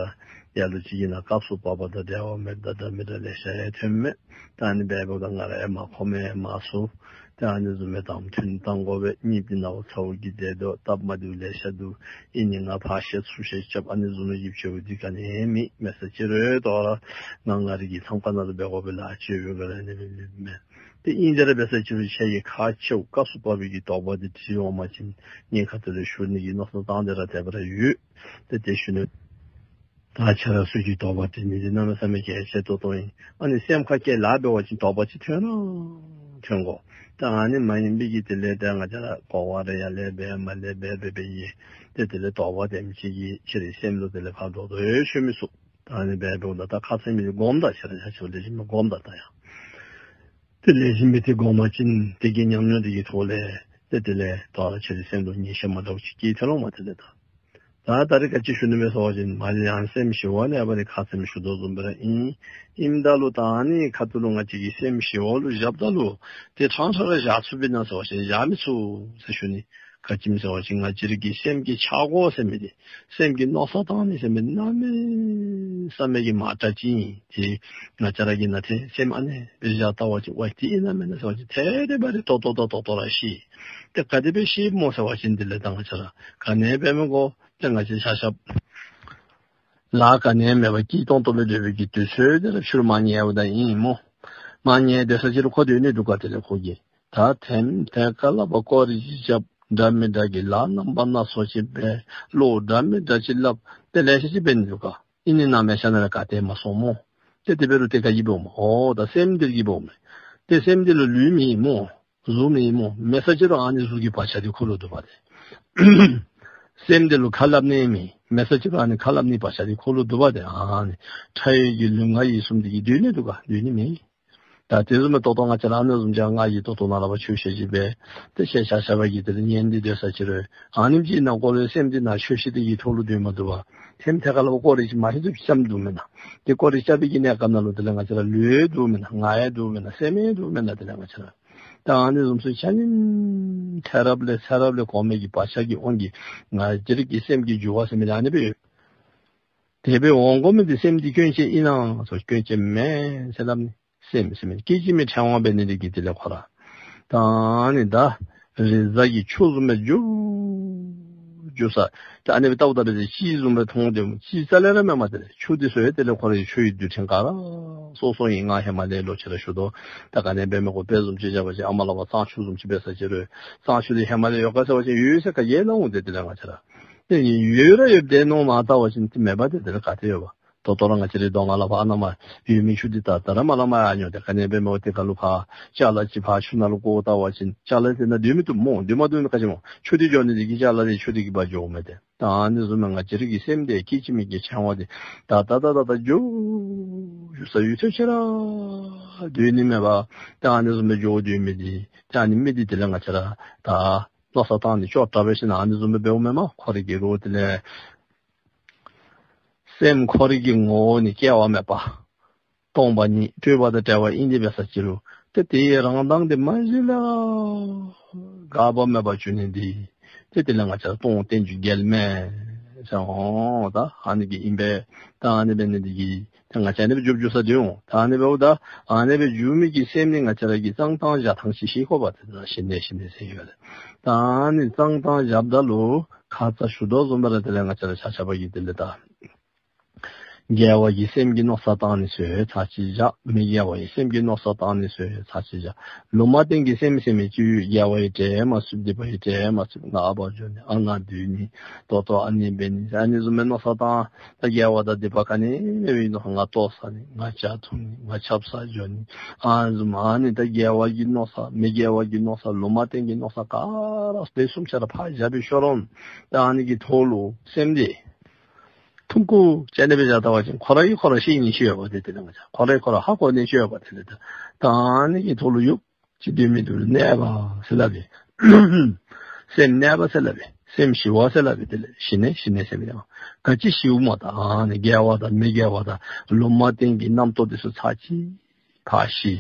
ལ་ལུ་ཅིག་གི་ནང་སྐབས་སུ་བབ་པ་དང་འབྲེལ་བ་མེདཔ་ད་འདྲ་མི་འདྲ་ལེ་ཤ་ཡང་ཐོན་མས། ད་ཨ་ནི་འབདཝ་ད་ང་ར་ཡང་མ་ཁོམ་ཡང་མ་ཚུགས། ད་ཨ་ནི་བཟུམ་སྦེ་དང་ཐུན་བཏང་དགོ་པས། གཉིད་འདི་ནཝ་ཚ་བོ་གིས་བདེ་དོ་སྟབས་མ་བདེཝ་ལེ་ཤ་འདུག། ཨིན་ནི་ང་ཕར་བཤད་ཚུར་བཤད་རྐྱབ་ཨ་ནི་བཟུམ་སྦེ་ཡིད་ཆེས་འདི་ག་ནི་ཡང་མེད། མེད་ས་ཅིག་རུང་དོ་རུང་ང་ང་རའི་གི་ཐང་ཀ་ནང་ལུ་འབད་དགོ་པས་ལགས། ཅིག་འབད་དགོ་ལགས། ཨ་ནི་སྦེ་མེད་མས། ཏེ་ཨིན་ཏེ་ར་འབད་ས་ཅིག་རུང་ཁྱེད་ཀྱིས་ཁག་ཆེཝ་སྐབས་སུ་བབ་པའི་གི་དོགས་པ་འདི་དྲི་འོང་པ་ཅིན་ངེའི་ཁ་ཐུག་ལས་ཞུ་ནི་གི་མནོ་བསམ་བཏང་སྟེ་ར་དེ་སྦེ་ར་ཡོད། ཏེ་དེ་ཞུ་ནི། ད་ཁྱེད་ར་ཚུ་གིས་དོགས་པ་དྲི་ནི་འདི་གནམ་མེད་ས་མེད་གལ་ཆེ་ཏོག་ཏོ་ཨིན། ཨ་ནི་སེམས་ཁར་བསྐྱེད་ལཱ་འབད་བ་ཅིན་དོགས་པ་ཅིག་ཐོན་ར་ཐོན་དགོ། ད་ཨ་ནི་མ་ཡིན་པའི་གི་དེ་ལས་ད་ང་བཅས་ར་གོ་བ་རེ་ཡར་ལས་འབད་མར་ལས་འབད་འབད་འབད་ཡི། ཏེ་དེ་ལས་དོགས་པ་དེམ་ཅིག་གིས་ཁྱེད་རའི་སེམས་ལུ་དེ་ལས་ཕར་འགྲོ་དོ་ཡོད་ཤོད་མི་ཚུགས། ད་ཨ་ནི་འབདཝ་ད་ད་ཁ་ཙ་མི་འདི་སྒོམ་ད། ཁྱེད་ར་ཆ་ཁྱབ་ལེགས་ཤོམ་སྒོམ་ད། ད་ཡང་ཏེ་ལེགས་ཤོམ་སྦེ་ཏེ་སྒོམ་པ་ཅིན་དེ་གི་ཉམས་མྱོང་དེ་གི་ཐོག་ལས་ཏེ་དེ་ལས་ད་ཁྱེད་རའི་སེམས་ལུ་ངེས་ཤེས་མ་འདྲཝ་ཅིག་སྐྱེ་ཐོན་འོང་མས། དེ་ལས་ད་ད་ད་རེས་ག་ཅི་ཞུ་ནི་མས་ཟེར་བ་ཅིན་མ་གཞི་ཡང་སེམས་ཞི་བ་ལས་ཨ་ཕར་ཁ་ཙ་མི་ཞུ་དོ་བཟུམ་སྦེ་ར་ཨིན། ཨིནམ་ད་ལུ་ད་ཨ་ནི་ཁ་ཐུག་ལུ་ང་བཅས་ཀྱིས་སེམས་ཞི་བ་ལུ་བཞགཔ་ད་ལུ་ཏེ་ཕྲང་ཕྲང་ར་བཞག་ཚུགས་པས་ན་ཟེར་བ་ཅིན་བཞག་མི་ཚུགས་ཟེར་ཞུ་ནི། ག་ཅི་སྨོ་ཟེར་བ་ཅིན་ང་བཅས་རའི་གི་སེམས་ཀྱི་འཆར་སྒོ་ཟེར་མི་འདི་སེམས་ཀྱི་མནོ་བསམ་བཏང་ནི་ཟེར་མི་འདི་གནམ་མེད་ས་མེད་ཀྱི་མང་དྲགས་ཅིག་ཨིན། ཏེ་ང་བཅས་ར་གིས་ནཱ་ཏེ་སེམས་ཨ་ནི་སྦེ་བཞག་བལྟ་བ་ཅིན་ཝའི་དེ་ཨིན་ན་མེན་ན་ཟེར་བ་ཅིན་ཐད་རི་བ་རི་ཏོག་ཏོ་དང་ཏོག་ཏོ་ར་ཤེས། ཏེ་ག་དེ་སྦེ་ཤེསཔ་སྨོ་ཟེར་བ་ཅིན་དེ་ལས་ད་ང་བཅས་ར་ག་ནི་འབད་མི་དགོ། ཏེ་ང་བཅས་ཆ་ཁྱབ་ལཱ་ག་ནི་མེད་པར་སྐྱིད་ཏོང་ཏོ་སྦེ་སྡོད་པའི་གི་དུས་ཚོད་དེ་ར་ཕྱི་རུ་མར་ཉལཝ་ད་ཨིན་སྨོ། མར་ཉལ་སྡོད་ས་ཅིག་རུང་ཁོ་སྡོད་ནི་འདུག་ག། དེ་ལས་ཁོ་གིས་ད་ཐེངས་ཐད་ཀར་ལུ་ཕར་སྐོར་ར་ཅིག་རྐྱབ། འདྲ་མི་འདྲ་གི་ལཱ་རྣམ་པ་སྣ་ཚོགས་ཅིག་འབད། བློ་འདྲ་མི་འདྲ་ཅིག་སླབ། ཏེ་ལེ་ཤ་ཅིག་འབད་ནི་འདུག་ག། ཨིན་ནི་ནཱ་མལ་ཆ་ནང་ལས་ག་ཏེ་མ་སོང་སྨོ། ཏེ་དེ་འབད་རུང་ཏེ་ག་གིས་འབདཝ་སྨོ། འོ་ད་སེམས་འདི་གིས་འབདཝ་མས། ཏེ་སེམས་འདི་ལུ་ལུས་མེད་སྨོ། གཟུགས་མེད་སྨོ། མེད་ས་ཅིག་རུང་ཨ་ནི་གཟུགས་ཀྱི་བག་ཆགས་འདི་ཁོ་ལུ་འདུག་པ་ཏེ། སེམས་འདི་ལུ་ཁ་སླབ་ནི་མེད། མེད་ས་ཅིག་རུང་ཨ་ནི་ཁ་སླབ་ནི་བག་ཆགས་འདི་ཁོ་ལུ་འདུག་པ་ཏེ། ཨ་ནི་ཁྲ་ཡོལ་གྱི་ལུས་ངག་ཡིད་གསུམ་འདི་གིས་སྡོད་ནི་འདུག་ག། སྡོད་ནི་མེད། ད་དེ་བཟུམ་སྦེ་ཏོག་ཏོ་ང་བཅས་ར་ཨ་ནི་བཟུམ་ཅིག་ང་གིས་ཏོག་ཏོ་ནཱ་ལས་ཕར་ཆོས་བཤད་ཅིག་འབད། ཏེ་ཁྱེད་ཆ་ཁྱབ་ཀྱིས་དེ་ལས་ཉན་ཏེ་སྡོད་ས་ཅིག་རུང་ཨ་ནེམ་ཅིག་ནང་འཁོད་ལུ་སེམས་འདི་ནང་ཆོས་བཤད་དེ་གི་ཐོག་ལུ་སྡོད་མ་བཏུབ་པར་ཐེངས་ཐད་ཀར་ལུ་སྐོར་ར་ཅིག་མ་ཧེ་ཙམ་རྐྱབ་འདུག་མེན་ན། ཏེ་སྐོར་ར་རྐྱབ་པའི་གི་གནས་སྐབས་ནང་ལུ་དེ་ལས་ང་བཅས་ར་ལུས་འདུག་མེན་ན། ངག་ཡང་འདུག་མེན་ན། སེམས་ཡང་འདུག་མེན་ན། དེ་ལས་ང་བཅས་ར་ད་ཨ་ནི་བཟུམ་ཚུ་ཆ་མཉམ་ཚེ་རབས་ལས་ཚེ་རབས་ལས་གོམས་པའི་གི་བག་ཆགས་ཀྱི་དབང་གིས་ང་བཅས་རའི་གི་སེམས་ཀྱི་འགྱུར་བ་ཟེར་མི་འདི་ཨ་ནི་སྦེ་ཡོད། དེ་སྦེ་འོང་དགོ་མི་འདི་སེམས་འདི་སྐྱོན་ཅན་ཨིན་ན་ཟེར་སྐྱོན་ཅན་མེན་ཟེར་སླབ་ནི། སེམས་ཟེར་མི་སྐད་ཅིག་མའི་ཕྲེང་བ་འབད་ནི་འདི་གིས་དེ་ལས་ཁོ་ར་ད་ཨ་ནི་ད་རི་གཟར་གྱི་ཆུ་བཟུམ་སྦེ་འགྱུར་འགྱུར་ས། ད་ཨ་ནི་སྦེ་བལྟཝ་ད་འབད་ཅི་བཟུམ་སྦེ་མཐོང་སྟེ་ཅི་རྩ་ལས་ར་མེད་མས། དེ་ལས་ཆུ་འདི་ཚུ་ཡང་དེ་ལས་ཁོ་རའི་ཆུ་ཡི་རྡུལ་ཕྲན་ག་ར་སོ་སོ་ཨིན། ང་ཧེ་མ་ལས་ལོག་ཅི་ར་ཞུ་དོ། ད་ག་ནི་འབད་མི་དགོ། དཔེ་བཟུམ་ཅིག་བཞག་པ་ཅིན་ཨ་མ་ལ་བ་གཙང་ཆུ་བཟུམ་ཅིག་འབད་ས་ཅིག་རུང་གཙང་ཆུ་འདི་ཧེ་མ་ལས་ཡོད་ག་ཟེར་བ་ཅིན་ཡོད་ཟེར་ག་ཡེ་ལ་འོང་། དེ་དེ་ལས་ང་བཅས་ར་ཏེ་ཡོད་ར་ཡོདཔ་དེ་ནོར་མ་བལྟ་བ་ཅིན་ཏེ་མེད་པ། དེ་དེ་ལས་ག་ཏེ་ཡོད་པ། ད་ལྟོ་ར་ང་བཅས་རའི་གདོང་ཁ་ལུ་ཕར་ཨ་ནཱ་མར་ཡོད་མི་ཆུ་འདི་ད་ད་ར་མར་ལས་མར་ཡར་འགྱོ་སྟེ་ག་ནི་འབད་མི་དགོ། དེ་ཁ་ལུ་ཕར་ཅ་ལ་ཅིག་ཕར་ཆུ་ནང་ལུ་བཀོ་བལྟ་བ་ཅིན་ཅ་ལ་དེ་ནང་སྡོད་མི་བཏུབ་སྨོ། སྡོད་མ་བཏུབ་ན་ག་ཅི་སྨོ། ཆུ་འདི་འགྱོ་ནི་འདི་གིས་ཅ་ལ་འདི་ཆུ་འདི་གིས་འབག་འགྱོཝ་མས་ཏེ། ད་ཨ་ནི་བཟུམ་སྦེ་ང་བཅས་རའི་གི་སེམས་འདི་སྐད་ཅིག་མའི་གི་ཕྲེང་བ་འདི་ད་ད་ད་ད་ད་འགྱོ་འགྱོ་ས་ཡུན་ཐུང་ཅིག་ར་སྡོད་ནི་མེད་པར་ད་ཨ་ནི་བཟུམ་སྦེ་འགྱོ་སྡོད་མི་འདི་ད་ཨ་ནི་མི་འདི་དེ་ལས་ང་བཅས་ར་ད་མནོ་བསམ་བཏང་ནི་ཅོག་འཐདཔ་སྦེ་ཞིནམ་ཨ་ནི་བཟུམ་སྦེ་འབདཝ་མས་སྨོ། ཁོ་རའི་གི་རོགས་དེ་ལས་སེམས་ཁོ་རའི་གི་ངོ་བོ་ནི་སྐྱེ་བ་མེད་པ་སྟོང་པ་ཉིད་སྤྲོས་པ་དང་བྲལ་བ་ཨིན་ཏེ་འབད་ས་ཅིག་རུང་ཏེ་དེའི་རང་མདངས་དེ་མ་གཞི་ལས་འགག་པ་མེད་པར་འགྱུར་ནི་འདི་ཏེ་དེ་ལས་ང་བཅས་ར་སྟོང་རྟེན་འབྱུང་འགལ་མེད་ཟེར་འོང་། ད་ཨ་ནི་གི་ཨིན་པས། ད་ཨ་ནི་འབད་ནི་འདི་གིས་ད་ང་བཅས་ཨ་ནི་སྦེ་འགྱོ་འགྱོ་ས་འདི་འོང་། ད་ཨ་ནི་འབདཝ་ད་ཨ་ནི་སྦེ་འགྱུར་མི་གི་སེམས་ནི་ང་བཅས་ར་གིས་བཙག་ཐངས་བཞག་ཐངས་ཅིག་ཤེས་དགོ་པ། དེ་ད་ཞི་གནས་ཞི་གནས་ཟེར་ཡོད་ལགས། ད་ཨ་ནི་བཙག་ཐངས་བཞགཔ་ད་ལུ་ཁ་ཙ་ཞུ་དོ་བཟུམ་སྦེ་ར་དེ་ལས་ང་བཅས་ར་ཆ་ཁྱབ་ཀྱིས་དེ་ལས་ད་དགེ་བ་གི་སེམས་ཀྱི་མནོ་བསམ་བཏང་ནི་ཚུ་ཚར་གཅིག་བཞག། མི་དགེ་བ་གི་སེམས་ཀྱི་མནོ་བསམ་བཏང་ནི་ཚུ་ཚར་གཅིག་བཞག། ལུང་མ་བསྟན་གྱི་སེམས་ཟེར་མི་ཅིག་ཡོད། དགེ་བ་ཡང་དྲན་མ་ཚུགས། སྡིག་པ་ཡང་དྲན་མ་ཚུགས། ང་ཨ་པ་འགྱོ་ནི། ཨ་ང་སྡོད་ནི། ད་ལྟོ་ཨ་ནི་འབད་ནི། ཨ་ནི་བཟུམ་མའི་མནོ་བསམ་བཏང་། ད་དགེ་བ་དང་སྡིག་པ་ག་ནི་ཡང་མེད་པའི་མནོ་བསམ། ང་ལྟོ་ཟ་ནི། ང་ཇ་འཐུང་ནི། ང་ཆབ་གསང་འགྱོ་ནི། ཨ་ནི་བཟུམ་ཨ་ནི་ད་དགེ་བ་གི་མནོ་བསམ་མི་དགེ་བ་གི་མནོ་བསམ་ལུང་མ་བསྟན་གྱི་མནོ་བསམ་ག་ར་དེ་གསུམ་ཆ་ར་ཕར་བཞག་སྦེ་ཤོར་འོང་། ད་ཨ་ནི་གི་ཐོག་ལུ་སེམས་འདི་ཐུང་ཀུ་ཅིག་ཨ་ནི་སྦེ་བཞག་བལྟ་བ་ཅིན་ཁོ་ར་གིས་ཁོ་ར་ཤེས་ནི་ཅིག་ཡོད་པ་དེ་དེ་ལས་ང་བཅས་ཁོ་ར་གིས་ཁོ་ར་ཧ་གོ་ནི་ཅིག་ཡོད་པ་དེ་ལས་ད་ད་ཨ་ནི་གི་ཐོག་ལུ་ཡུདཔ་ཅིག་སྡོད་མི་འདི་ལུ་གནས་པ་ཟེར་སླབ་ཨིན། སེམས་གནས་པ་ཟེར་སླབ་ཨིན། སེམས་ཞི་བ་ཟེར་སླབ་ཨིན། དེ་ལས་ཞི་གནས་ཞི་གནས་ཟེར་མི་ཡང་ག་ཅི་ཞིཝ་སྨོ། ད་ཨ་ནི་དགེ་བ་དང་མི་དགེ་བ་དང་ལུང་མ་བསྟན་གྱི་རྣམ་རྟོག་འདི་ཚུ་ཚར་གཅིག་ཕར་ཞི།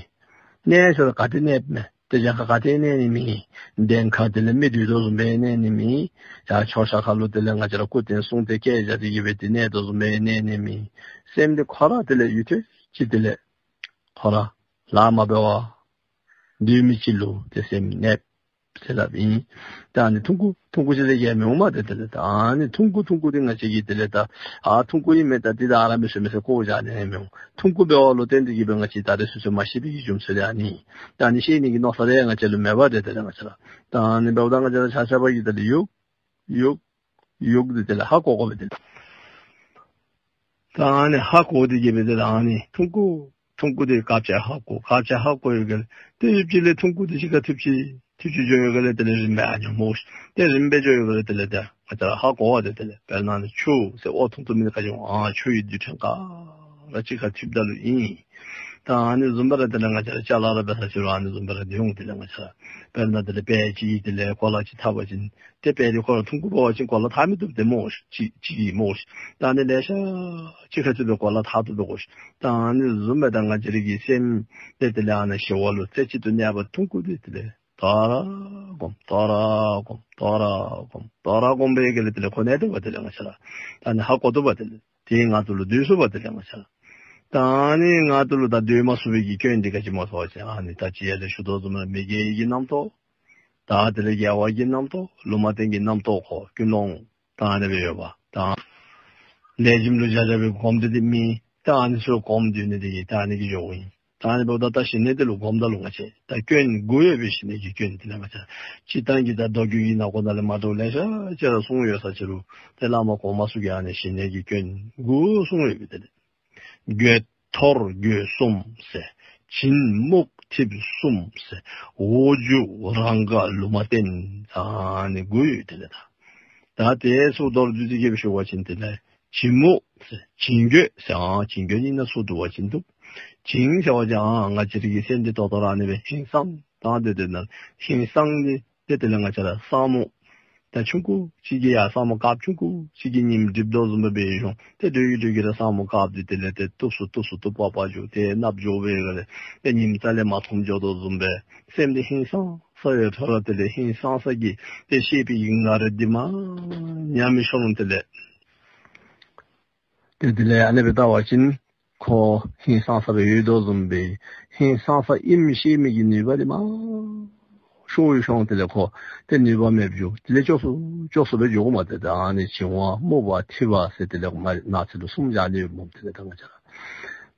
གནས་ཟེར་ག་ཏེ་གནསཔ་མས། ཏེ་གྱངས་ཁ་ག་ཏེ་གནས་ནི་མེད། གདན་ཁར་དེ་ལས་མི་སྡོད་དོ་བཟུམ་སྦེ་གནས་ནི་མེད། ཡར་མཆོད་བཤམ་ཁ་ལུ་དེ་ལས་ང་བཅས་ར་སྐུ་རྟེན་གསུང་རྟེན་བཀལ་བཞག་སྟེ་གི་སྦེ་ཏེ་གནས་དོ་བཟུམ་སྦེ་གནས་ནི་མེད། སེམས་འདི་ཁོ་ར་དེ་ལས་ཡུདཔ་ཐེངས་ཅིག་དེ་ལས་ཁོ་ར་ལཱ་མ་འབད་བར་སྡོད་མི་ཅིག་ལུ་ཏེ་སེམས་གནསཔ་ཟེར་སླབ་ཨིན། ད་ཨ་ནི་ཐུང་ཀུ་ཐུང་ཀུ་ཅིག་ལས་བརྒལ་མི་འོང་མས། ཏེ་དེ་ལས་ད་ཨ་ནི་ཐུང་ཀུ་ཐུང་ཀུ་འདི་ང་བཅས་ཀྱིས་དེ་ལས་ད་ཨ་ཐུང་ཀུ་ཨིན་མས། ད་འདི་ད་ར་མི་ཤེས་མི་ཤེས་བཀོ་བཞག་ནི་མི་འོང་། ཐུང་ཀུ་འབདཝ་ལུ་བརྟེན་ཏེ་གི་སྦེ་ང་བཅས་ད་རེས་སོ་སོ་མ་ཤེས་པའི་གི་རྒྱུ་མཚན་འདི་ཨ་ནི། ད་ཨ་ནི་ཤེས་ནི་གི་མནོ་བསམ་རེ་ང་བཅས་ལུ་མེད་པ། ཏེ་དེ་ལས་ང་བཅས་ར་ད་ཨ་ནི་འབདཝ་ད་ང་བཅས་ར་ཆ་ཁྱབ་ཀྱིས་དེ་ལས་ཡུདཔ་ཡུདཔ་ཡུདཔ་འདི་དེ་ལས་ཧ་གོ་དགོ་པས། དེ་ལས་ད་ཨ་ནི་ཧ་གོ་སྟེ་གི་སྦེ་དེ་ལས་ཨ་ནི་ཐུང་ཀུ་ཐུང་ཀུ་འདི་དཀརཔོ་ཅིག་ཧ་གོ། དཀརཔོ་ཅིག་ཧ་གོ་ཡོད་ག་ལས་ཏེ་ཡུདཔ་ཅིག་ལས་ཐུང་ཀུ་འདི་གཅིག་ཁར་ཐུབ་ཅི་ཐུབ་ཅི་འགྱོ་ཡོད་ག་ལས། དེ་ལས་རིམ་པ་ཨ་ནི་སྨོ་ཤིག། ཏེ་རིམ་པ་འགྱོ་ཡོད་ག་ལས། དེ་ལས་ད་ང་བཅས་ར་ཧ་གོ་བ་དེ་དེ་ལས་དཔེར་ན་ཨ་ནི་ཆུ་ཟེར་འོ་ཐུང་ཐུང་མི་འདི་ག་ཅི་འོང་། ཨ་ཆུ་ཡི་རྡུལ་ཕྲན་ག་ར་གཅིག་ཁར་ཐུབ་ད་ལུ་ཨིན། ད་ཨ་ནི་བཟུམ་སྦེ་ར་དེ་ལས་ང་བཅས་ར་ཅ་ལ་ར་འབད་ས་ཅིག་རུང་ཨ་ནི་བཟུམ་སྦེ་ར་འདི་འོང་། དེ་ལས་ང་བཅས་ར་དཔེར་ན་དེ་ལས་དཔེ་ཅིག་དེ་ལས་གོ་ལ་ཅིག་འཐག་པ་ཅིན་ཏེ་དཔེ་འདི་ཁོ་ར་ཐུང་ཀུ་འབད་བ་ཅིན་གོ་ལ་འཐག་མི་བཏུབ། ཏེ་སྨོ་ཤིག་ཅིག་ཅིག་སྨོ་ཤིག། ད་ཨ་ནི་ལེ་ཤ་ཅིག་ཁར་ཅིག་ཏུ་གོ་ལ་འཐག་བཏུབ་དོ་གོ་ཤིག། ད་ཨ་ནི་བཟུམ་སྦེ་ད་ང་བཅས་ར་གི་སེམས་འདི་དེ་ལས་ཨ་ནི་ཞི་བ་ལུ་རྩེ་གཅིག་ཏུ་གནས་པ་ཐུང་ཀུ་འདི་དེ་ལས་དོ་རུང་སྒོམ་དོ་རུང་སྒོམ་དོ་རུང་སྒོམ་དོ་རུང་སྒོམ་སྦེ་གི་ལས་དེ་ལས་ཁོ་གནས་དོ་བ། དེ་ལས་ང་བཅས་ར་ད་ཨ་ནི་ཧ་གོ་དོ་བ། དེ་ལས་དེའི་ངང་དུ་ལུ་སྡོད་ཚུགས་པ། དེ་ལས་ང་བཅས་ར་ད་ཨ་ནི་ངང་དུ་ལུ་ད་སྡོད་མ་ཚུགས་པའི་གི་སྐྱོན་འདི་ག་ཅི་སྨོ་ཟེར་བ་ཅིན་ཨ་ནི་ད་ཅི་ཡར་ལས་ཞུ་དོ་བཟུམ་མི་དགེ་བའི་གི་རྣམ་རྟོག་ད་དེ་ལས་དགེ་བ་གི་རྣམ་རྟོག་ལུང་མ་བསྟན་གྱི་རྣམ་རྟོག་ཁོ་ཀུན་སློང་ད་ཨ་ནི་སྦེ་ཡོད་པ། ད་ལེགས་ཤོམ་ལུ་བཞག་བཞག་སྦེ་སྒོམ་སྟེ་འདི་མི་ད་ཨ་ནི་ཚུ་སྒོམ་སྡོད་ནི་འདི་གིས་ད་ཨ་ནི་གི་འགྱོཝ་ཨིན། ད་ཨ་ནི་འབདཝ་ད་ད་ཞི་གནས་འདི་ལུ་སྒོམ་ད་ལུ་ང་བཅས་ད་སྐྱོན་དགུ་ཡོད་པའི་ཞི་གནས་ཀྱི་སྐྱོན་འདི་ལས་ང་བཅས་སྤྱིར་བཏང་གི་ད་མདོ་རྒྱུད་ཀྱི་ནང་ཁོངས་ནང་ལས་མ་འདྲཝ་ལེ་ཤ་ཅིག་ར་གསུངས་ཡོད་ས་ཅིག་རུང་ཏེ་བླ་མ་གོངམ་ཚུ་གིས་ཨ་ནི་ཞི་གནས་ཀྱི་སྐྱོན་དགུ་གསུངས་ཡོད་པས། དེ་ལས་དགོད་ཐོར་འགྱོད་གསུམ་ཟེར། བྱིང་རྨུགས་འཐིབས་གསུམ་ཟེར། འོག་འགྱུ་རང་དགའ་ལུང་མ་བསྟན། ཨ་ནི་དགུ་ཡོད། དེ་ལས་ད་ད་དེ་ཚུ་མདོར་བསྡུས་ཏེ་གི་སྦེ་ཞུ་བ་ཅིན་དེ་ལས་བྱིང་རྨུགས་ཟེར་བྱིང་རྒོད་ཟེར། ཨ་བྱིང་རྒོད་ཨིན་ན་ཚུར་བསྡུ་བ་ཅིན་བཏུབ། བྱིང་ཟེར་བ་ཅིན་ཨ་ང་བཅས་ར་གི་སེམས་འདི་ད་ལྟོ་ར་ཨ་ནི་སྦེ་ཧིང་སངས་ད་སྡོད་དེ་ན་ཧིང་སངས་ཏེ་ཏེ་དེ་ལས་ང་བཅས་ར་གསང་རྨུགས་ད་ཆུང་ཀུ་ཅིག་གིས་ཡང་གསང་རྨུགས་དཀརཔོ་ཆུང་ཀུ་ཅིག་གིས་ཉིམ་སྒྲིབ་དོ་བཟུམ་སྦེ་འབད་ཡི་ཤོང་། ཏེ་དེ་གིས་དེ་གིས་ར་གསང་རྨུགས་དཀརཔོ་འདི་དེ་ལས་ཏེ་སྟུག་སུ་སྟུག་སུ་སྟུག་པག་པ་འགྱོ། ཏེ་གནགཔོ་འགྱོ་བའི་སྒང་ལས་ཏེ་ཉིམ་རྩ་ལས་མ་མཐོངམ་འགྱོ་དོ་བཟུམ་སྦེ་སེམས་འདི་ཧིང་སངས་ས་ཡོད་ཐོག་ར་དེ་ལས་ཧིང་སངས་ས་གི་ཏེ་ཤེས་པའི་གི་ངར་འདི་མ་ཉམས་མི་ཤོར་རུང་དེ་ལས་ ཏེ་དེ་ལས་ཨ་ནི་སྦེ་བལྟ་བ་ཅིན་ཁོ་ཧིང་སངས་ས་སྦེ་ཡོད་དོ་བཟུམ་སྦེ་ཧིང་སངས་ས་ཨིནམ་ཤེས་མི་གི་ནུས་པ་དེ་མར་ཤོར་ཤོར་དེ་ལས་ཁོ་ཏེ་ནུས་པ་མེདཔ་འགྱོ། དེ་ལས་སྐྱོ་སུ་སྐྱོ་སུ་སྦེ་འགྱོཝ་མས། ཏེ་ད་ཨ་ནི་བྱིང་བ་སྨུག་པ་འཐིབས་པ་ཟེར་དེ་ལས་མར་ནགས་ཚལ་ལུ་གསུམ་བཞག་ནི་ཡོདཔ་མས། དེ་ལས་ད་ང་བཅས་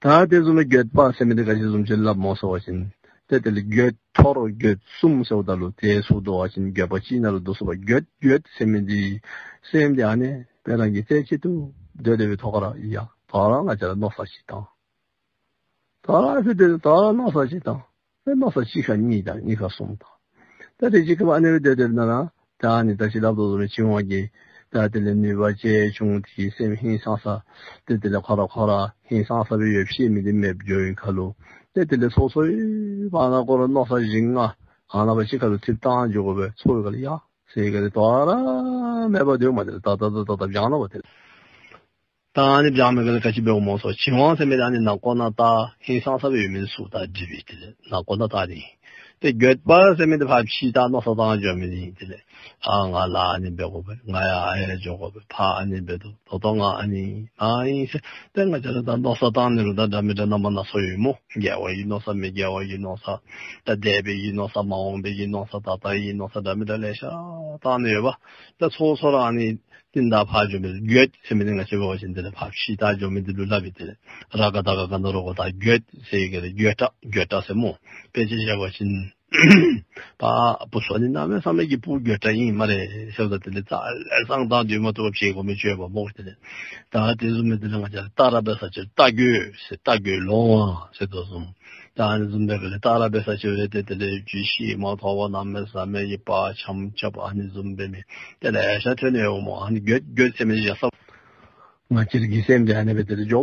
ར་ད་དེ་བཟུམ་སྦེ་འགྱོད་པ་ཟེར་མི་དེ་ག་ཅི་བཟུམ་ཅིག་སླབ་སྨོ་ཟེར་བ་ཅིན་ཏེ་དེ་ལས་འགྱོད་འཐོར་འགྱོད་གསུམ་ཟེརཝ་ད་ལུ་དེ་ཚུ་བསྡུ་བ་ཅིན་འགྱོད་པ་ཅིག་ནང་ལུ་བསྡུ་ཚུགས་པས། འགྱོད་འགྱོད་ཟེར་མི་འདི་སེམས་འདི་ཨ་ནི་སྦེ་རང་གི་རྩེ་གཅིག་ཏུ་སྡོད་སྡོད་པའི་ཐོག་ཁར་ཡ་ད་རུང་ང་བཅས་ར་མནོ་བསམ་ཅིག་བཏང་། ད་རུང་ཨ་ཙི་དེ་ད་རུང་མནོ་བསམ་ཅིག་བཏང་། ཨེ་མནོ་བསམ་གཅིག་ཁར་གཉིས་བཏང་། གཉིས་ཁར་གསུམ་བཏང་། ད་དེ་གཅིག་ཁར་ཨ་ནི་སྦེ་སྡོད་སྡོདཔ་ད་ལུ་ད་ཨ་ནི་ད་ཅི་སླབ་དོ་བཟུམ་སྦེ་བྱིང་བ་གིས་ད་དེ་ལས་ནུས་པ་ཅིག་བྱུང་། དེ་གིས་སེམས་ཧིང་སངས་ས་ཏེ་དེ་ལས་ཁོ་ར་ཁོ་ར་ཧིང་སངས་ས་སྦེ་ཡོད་ཤེས་མི་དེ་མེདཔ་འགྱོ་ཡི་ཁར་ལུ་ཏེ་དེ་ལས་སོ་སོའི་བར་ན་ཁོ་ར་མནོ་བསམ་བཞི་ལྔ་ཨ་ནཱ་སྦེ་གཅིག་ཁར་ལུ་འཐིབས་བཏང་འགྱོ་དགོ་པས། ཚོར་བའི་ཁར་ལུ་ཡ་ཟེར་ག་ལས་དོ་རུང་མེད་པར་སྡོདཔ་མས། དེ་ལས་ད་ད་ད་ད་ད་བྱང་ནུག་པ། དེ་ལས་ད་ཨ་ནི་བྱང་མི་ག་ལས་ག་ཅི་འབདཝ་སྨོ་ཟེར་བ་ཅིན་བྱིང་བ་ཟེར་མི་དེ་ཨ་ནི་ནང་ཁོག་ནང་བལྟ་ཧིང་སངས་ས་སྦེ་ཡོད་མི་ཚུ་ད་སྒྲིབ་པའི་དེ་ལས་ནང་ཁོག་ནང་བལྟ་ནི། ཏེ་འགྱོད་པ་ཟེར་མི་དེ་ཕར་ཕྱི་ལྟ་མནོ་བསམ་བཏང་འགྱོ་མི་ཨིན། དེ་ལས་ཨ་ང་ལཱ་ཨ་ནི་འབད་དགོ་པས། ང་ཡང་ཨ་ཡར་འགྱོ་དགོ་པས། ཕར་ཨ་ནི་འབད་དོ། ད་ལྟོ་ང་ཨ་ནི་ཨ་ཨིན་ཟེར་ཏེ་ང་བཅས་ར་ད་མནོ་བསམ་བཏང་ནི་ལུ་ད་འདྲ་མི་འདྲ་རྣམ་པ་སྣ་ཚོགས་ཡོད་སྨོ། དགེ་བ་གི་མནོ་བསམ་མི་དགེ་བ་གི་མནོ་བསམ་ད་འདས་པའི་གི་མནོ་བསམ་མ་འོངས་པའི་གི་མནོ་བསམ་ད་ལྟའི་གི་མནོ་བསམ་འདྲ་མི་འདྲ་ལེ་ཤ་བཏང་ནི་ཡོདཔ། ད་ཚོགས་ཚོགས་ར་ཨ་ནི་ཏེ་ད་ཕར་འགྱོ་མི་འགྱོད་ཟེར་མི་དེ་ང་བཅས་འབད་བ་ཅིན་དེ་ལས་ཕར་ཕྱི་ལྟ་འགྱོ་མི་དེ་ལུ་སླབ་ཨིན། དེ་ལས་ར་ག་ད་ག་ག་ན་རོ་ག་ད་འགྱོད་ཟེར་ག་ལས་འགྱོད་དྲགས་འགྱོད་དྲགས་ཟེར་སྨོ། དཔེ་ཅིག་བཞག་པ་ཅིན་ཕར་བུ་ཚུ་ནི་གནམ་མེད་ས་མེད་ཀྱི་བུ་འགྱོད་དྲགས་ཨིན་སྨ་རེ་ཟེརཝ་ད་དེ་ལས་རྩ་ལས་བཟང་དྲགས་སྡོད་མ་བཏུབ་པར་བྱེད་དགོ་མི་ཅིག་ཡོདཔ་སྨོ། དེ་ལས་ད་དེ་བཟུམ་མའི་དེ་ལས་ང་བཅས་ར་རྟ་ར་འབད་ས་ཅིག་རྟ་འགྱོད་ཟེར་རྟ་འགྱོད་ལོང་བ་ཟེར་དོ་བཟུམ། ད་ཨ་ནི་བཟུམ་སྦེ་ག་ལས་རྟ་ར་འབད་ས་ཅིག་རེ་ཏེ་དེ་ལས་རྒྱུ་ཤེས་མ་ཐོབ་པར་གནམ་མེད་ས་མེད་ཀྱི་བག་འཆམ་རྐྱབ་ཨ་ནི་བཟུམ་འབད་མི་དེ་ལེ་ཤ་ཐོན་ནི་ཡོདཔ་སྨོ། ཨ་ནི་འགྱོད་འགྱོད་ཟེར་མི་ཡ་ས་ང་བཅས་ར་གི་སེམས་དེ་ཨ་ནི་སྦེ་དེ་ལས་འགྱོ་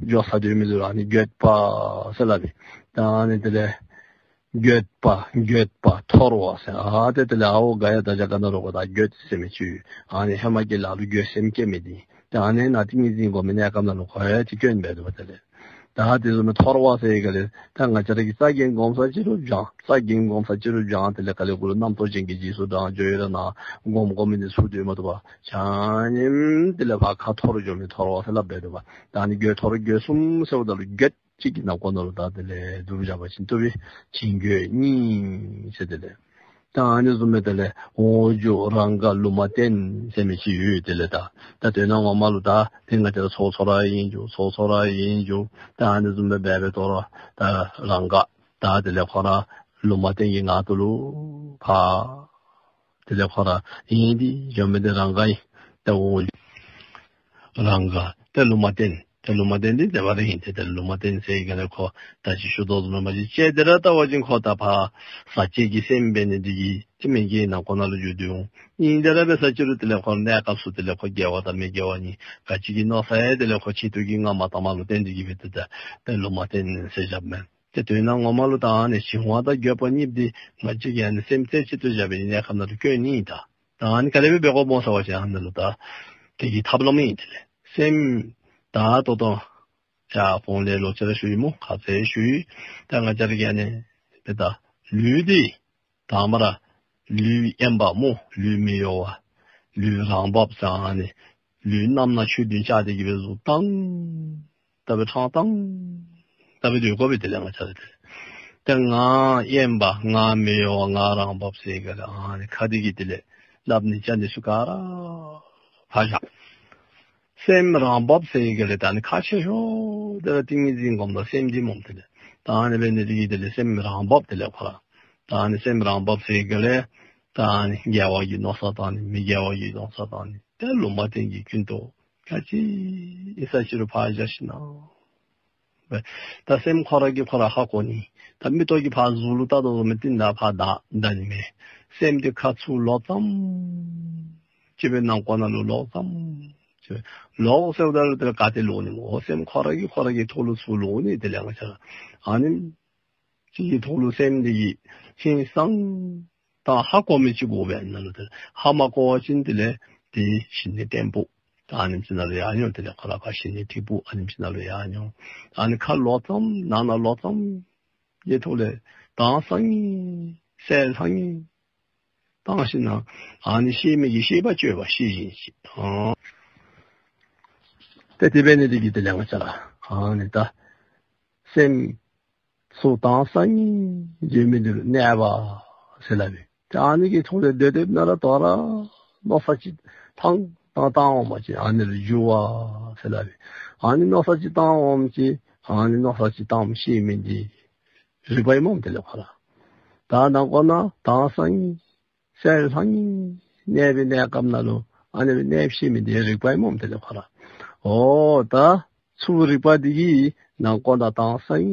འགྱོ་ས་སྡོད་མི་དེ་ལུ་ཨ་ནི་འགྱོད་པ་ཟེར་སླབ་ཨིན། ད་ཨ་ནི་དེ་ལས་འགྱོད་པ་འགྱོད་པ་འཐོར་བ་ཟེར་ཨ་ཏེ་དེ་ལས་ཨའོ་ག་ཡ་ད་ག་ག་ན་རོ་ག་ད་འགྱོད་ཟེར་མི་ཅིག་ཨ་ནི་ཧེ་མ་གི་ལཱ་ལུ་འགྱོད་སེམས་སྐྱེ་མི་དེ་ད་ཨ་ནི་ནང་ཏིང་ངེ་འཛིན་སྒོམ་མི་གནས་སྐབས་ནང་ལུ་ཁོ་ཡང་ཅིག་སྐྱོན་འབད་དོ་བ། དེ་ལས་ད་དེ་བཟུམ་མའི་འཐོར་བ་ཟེར་ག་ལས་ད་ང་བཅས་ར་གིས་རྩ་འགེངས་སྒོམ་ས་ཅིག་རུང་བྱང་། རྩ་འགེངས་སྒོམ་ས་ཅིག་རུང་བྱང་། དེ་ལས་ག་ལས་གུ་ལུ་རྣམ་རྟོག་ཅན་གྱི་རྗེས་སུ་འབྲང་འགྱོ་ཡི་ར་ནཱ་སྒོམ་སྒོམ་མི་དེ་ཚུར་སྡོད་མ་བཏུབ་པར་ཆ་མཉམ་དེ་ལས་ཕར་ཁ་འཐོར་འགྱོ་མི་འཐོར་བ་ཟེར་སླབ་འབད་དོ་བ། ད་ཨ་ནི་འགྱོད་འཐོར་འགྱོད་གསུམ་ཟེརཝ་ད་ལུ་འགྱོད་གཅིག་གི་ནང་ཁོག་ནང་ལུ་ད་དེ་ལས་སྡུར་བཞག་པ་ཅིན་བཏུབ་པས། བྱིང་འགྱོད་གཉིས་ཟེར། དེ་ལས་ད་ཨ་ནི་བཟུམ་སྦེ་དེ་ལས་འོག་འགྱོ་རང་དགའ་ལུང་མ་བསྟན་ཟེར་མི་ཅིག་ཡོད། དེ་ལས་ད་ད་དོན་ངོ་མ་ལུ་ད་དེ་ང་བཅས་ར་ཚོགས་ཚོགས་ར་ཨིན་འགྱོ་ཚོགས་ཚོགས་ར་ཨིན་འགྱོ། ད་ཨ་ནི་བཟུམ་སྦེ་འབད་འབད་དོ་ར་ད་རང་དགའ་ད་དེ་ལས་ཁོ་ར་ལུང་མ་བསྟན་གྱི་ངང་དུ་ལུ་ཕར་དེ་ལས་ཁོ་ར་ཨིན། དེ་འགྱོ་མི་དེ་རང་དགའ་ཨིན། ད་འོག་རང་དགའ་ཏེ་ལུང་མ་བསྟན། ཏེ་ལུང་མ་བསྟན་འདི་དེ་སྦེ་ར་ཨིན། ཏེ་ཏེ་ལུང་མ་བསྟན་ཟེར་ག་ལས་ཁོ་ད་ཅི་ཞུ་དོ་བཟུམ་མ་གཞི་ཅིག་དེ་ར་བལྟ་བ་ཅིན་ཁོ་ད་ཕར་ཟག་བཅས་ཀྱི་སེམས་འབད་ནི་འདི་གིས་ཏེ་མི་དགེ་ནང་ཁོག་ནང་ལུ་འགྱོ་སྡོད་འོང་། ཨིན་དེ་ར་འབད་ས་ཅིག་རུང་དེ་ལས་ཁོ་གནས་སྐབས་སུ་དེ་ལས་ཁོ་དགེ་བ་དང་མི་དགེ་བ་གཉིས་ག་ཅི་གི་མནོ་བསམ་ཡང་དེ་ལས་ཁོ་ཆེད་དུ་གི་ང་མ་བཏངམ་ལུ་བརྟེན་ཏེ་གིས་སྦེ་ཏེ་ད་ཏེ་ལུང་མ་བསྟན་ཟེར་བཞགཔ་མས། ཏེ་དོན་ངོ་མ་ལུ་ད་ཨ་ནི་བྱིང་བ་དང་འགྱོད་པ་གཉིས་འདི་ང་བཅས་ཀྱིས་ཨ་ནི་སེམས་རྩེ་གཅིག་ཏུ་བཞག་པའི་གནས་སྐབས་ནང་ལུ་སྐྱོན་ཨིན་ད། ད་ཨ་ནི་ག་དེ་སྦེ་འབད་དགོཔ་སྨོ་ཟེར་བ་ཅིན་ཨ་ནི་ལུ་ད་དེ་གི་ཐབས་ལམ་ཨིན། དེ་ལས་སེམས་ད་ད་ལྟོ་ཡར་གོང་ལས་ལོག་ཅི་ར་ཞུ་ཡི་སྨོ། ཁ་ཙ་ཞུ་ཡི། ད་ང་བཅས་ར་གིས་ཨ་ནི་དེ་ད་ལུས་འདི་དང་པ་ར་ལུས་དབེན་པ་སྨོ། ལུས་མི་གཡོ་བ། ལུས་རང་བབས་ཟེར་ཨ་ནི་ལུས་རྣམ་སྣང་ཆོས་བདུན་བཅའ་སྟེ་གིས་སྦེ་གཟུགས་དང་ལྟ་བུ་ཕྲང་ཏང་ལྟ་བུ་སྡོད་དགོ་པས། དེ་ལས་ང་བཅས་ར་དེ་ལས་ཏེ་ངག་དབེན་པ་ངག་མི་གཡོ་བ་ངག་རང་བབས་ཟེར་ག་ལས་ཨ་ནི་ཁ་འདི་གིས་དེ་ལས་སླབ་ནི་བཅའ་ནི་ཚུ་ག་ར་ཕར་བཞག། སེམས་རང་བབས་ཟེར་ག་ལས་ད་ཨ་ནི་ཁག་ཆེ་ཤོས་དེ་ར་ཏིང་ངེ་འཛིན་སྒོམ་ད་སེམས་འདི་སྨོ། དེ་ལས་ད་ཨ་ནི་འབད་ནི་འདི་གིས་དེ་ལས་སེམས་རང་བབས་དེ་ལས་ཁོ་ར་ད་ཨ་ནི་སེམས་རང་བབས་ཟེར་ག་ལས་ད་ཨ་ནི་དགེ་བ་གི་མནོ་བསམ་བཏང་ནི་མི་དགེ་བ་གི་མནོ་བསམ་བཏང་ནི་ཏེ་ལུང་མ་བསྟན་གྱི་ཀུན་རྟོག་ག་ཅི་ཨིན་ས་ཅིག་རུང་ཕར་བཞག་ཞིནམ་ལས་ད་སེམས་ཁོ་ར་གིས་ཁོ་ར་ཧ་གོ་ནི། ད་མིག་ཏོ་གིས་ཕར་གཟུགས་ལུ་བལྟ་དོ་བཟུམ་སྦེ་ཏེ་ད་ཕར་བལྟ་བལྟ་ནི་མེད། སེམས་འདི་ཁ་ཚུར་ལོག་ཙམ་ཅིག་སྦེ་ནང་ཁོག་ནང་ལུ་ལོག་ཙམ་ཅིག་སྦེ་ལོག་ཟེརཝ་ད་ལུ་དེ་ལས་ག་ཏེ་ལོག་ནི་སྨོ། སེམས་ཁོ་ར་གིས་ཁོ་ར་གི་ཐོག་ལུ་ཚུར་ལོག་ནི། དེ་ལས་ང་བཅས་ར་ཨ་ནི་ཅིག་གི་ཐོག་ལུ་སེམས་འདི་གི་ཧིང་སངས་ད་ཧ་གོ་མི་ཅིག་དགོ་པས། ནང་ལུ་ཏེ་ཧ་མ་གོ་བ་ཅིན་དེ་ལས་ཏེ་ཞི་གནས་བརྟན་པོ་ད་ཨ་ནེམ་ཅིག་ནང་ལུ་ཡར་འགྱོ། དེ་ལས་ཁོ་ར་ཁ་ཞི་གནས་ཐིབས་པོ་ཨ་ནེམ་ཅིག་ནང་ལུ་ཡར་འགྱོ། ཨ་ནི་ཁ་ལོག་ཙམ་ནང་ན་ལོག་ཙམ་གྱི་ཐོག་ལས་དྭངས་སང་ངེ་གསལ་སང་ངེ་བཏང་ཞིནམ་ལས་ཨ་ནི་ཤེས་མི་གི་ཤེས་པ་སྤྱོད་པ་ཤེས་བཞིན་ཤེས། ཨ་ ཏེ་དེ་འབད་ནི་འདི་གིས་དེ་ལས་ང་བཅས་ར་ཨ་ནི་ད་སེམས་ཚུར་དྭངས་གསལ་ཡོད་མི་འདི་ལུ་གནས་པ་ཟེར་སླབ་ཨིན། ཏེ་ཨ་ནི་གི་ཐོག་ལས་སྡོད་སྡོདཔ་ན་ར་དོ་རུང་མནོ་བསམ་ཅིག་བཏང་བཏང་བཏང་འོངམ་ཅིག་ཨ་ནི་ལུ་འགྱུར་བ་ཟེར་སླབ་ཨིན། ཨ་ནི་མནོ་བསམ་ཅིག་བཏང་འོངམ་ཅིག་ཨ་ནི་མནོ་བསམ་ཅིག་བཏངམ་ཤེས་མི་འདི་རིག་པ་ཨིན་སྨོ། དེ་ལས་ཁོ་ར་ད་ནང་ཁོག་ནང་དྭངས་གསལ་གསལ་ལྷང་ངེ་གནས་པའི་གནས་སྐབས་ནང་ལུ་ཨ་ནི་སྦེ་གནསཔ་ཤེས་མི་འདི་རིག་པ་ཨིན་སྨོ། དེ་ལས་ཁོ་ར་འོ་ད་ཚུར་རིག་པ་འདི་གིས་ནང་ཁོག་ནང་དྭངས་གསལ་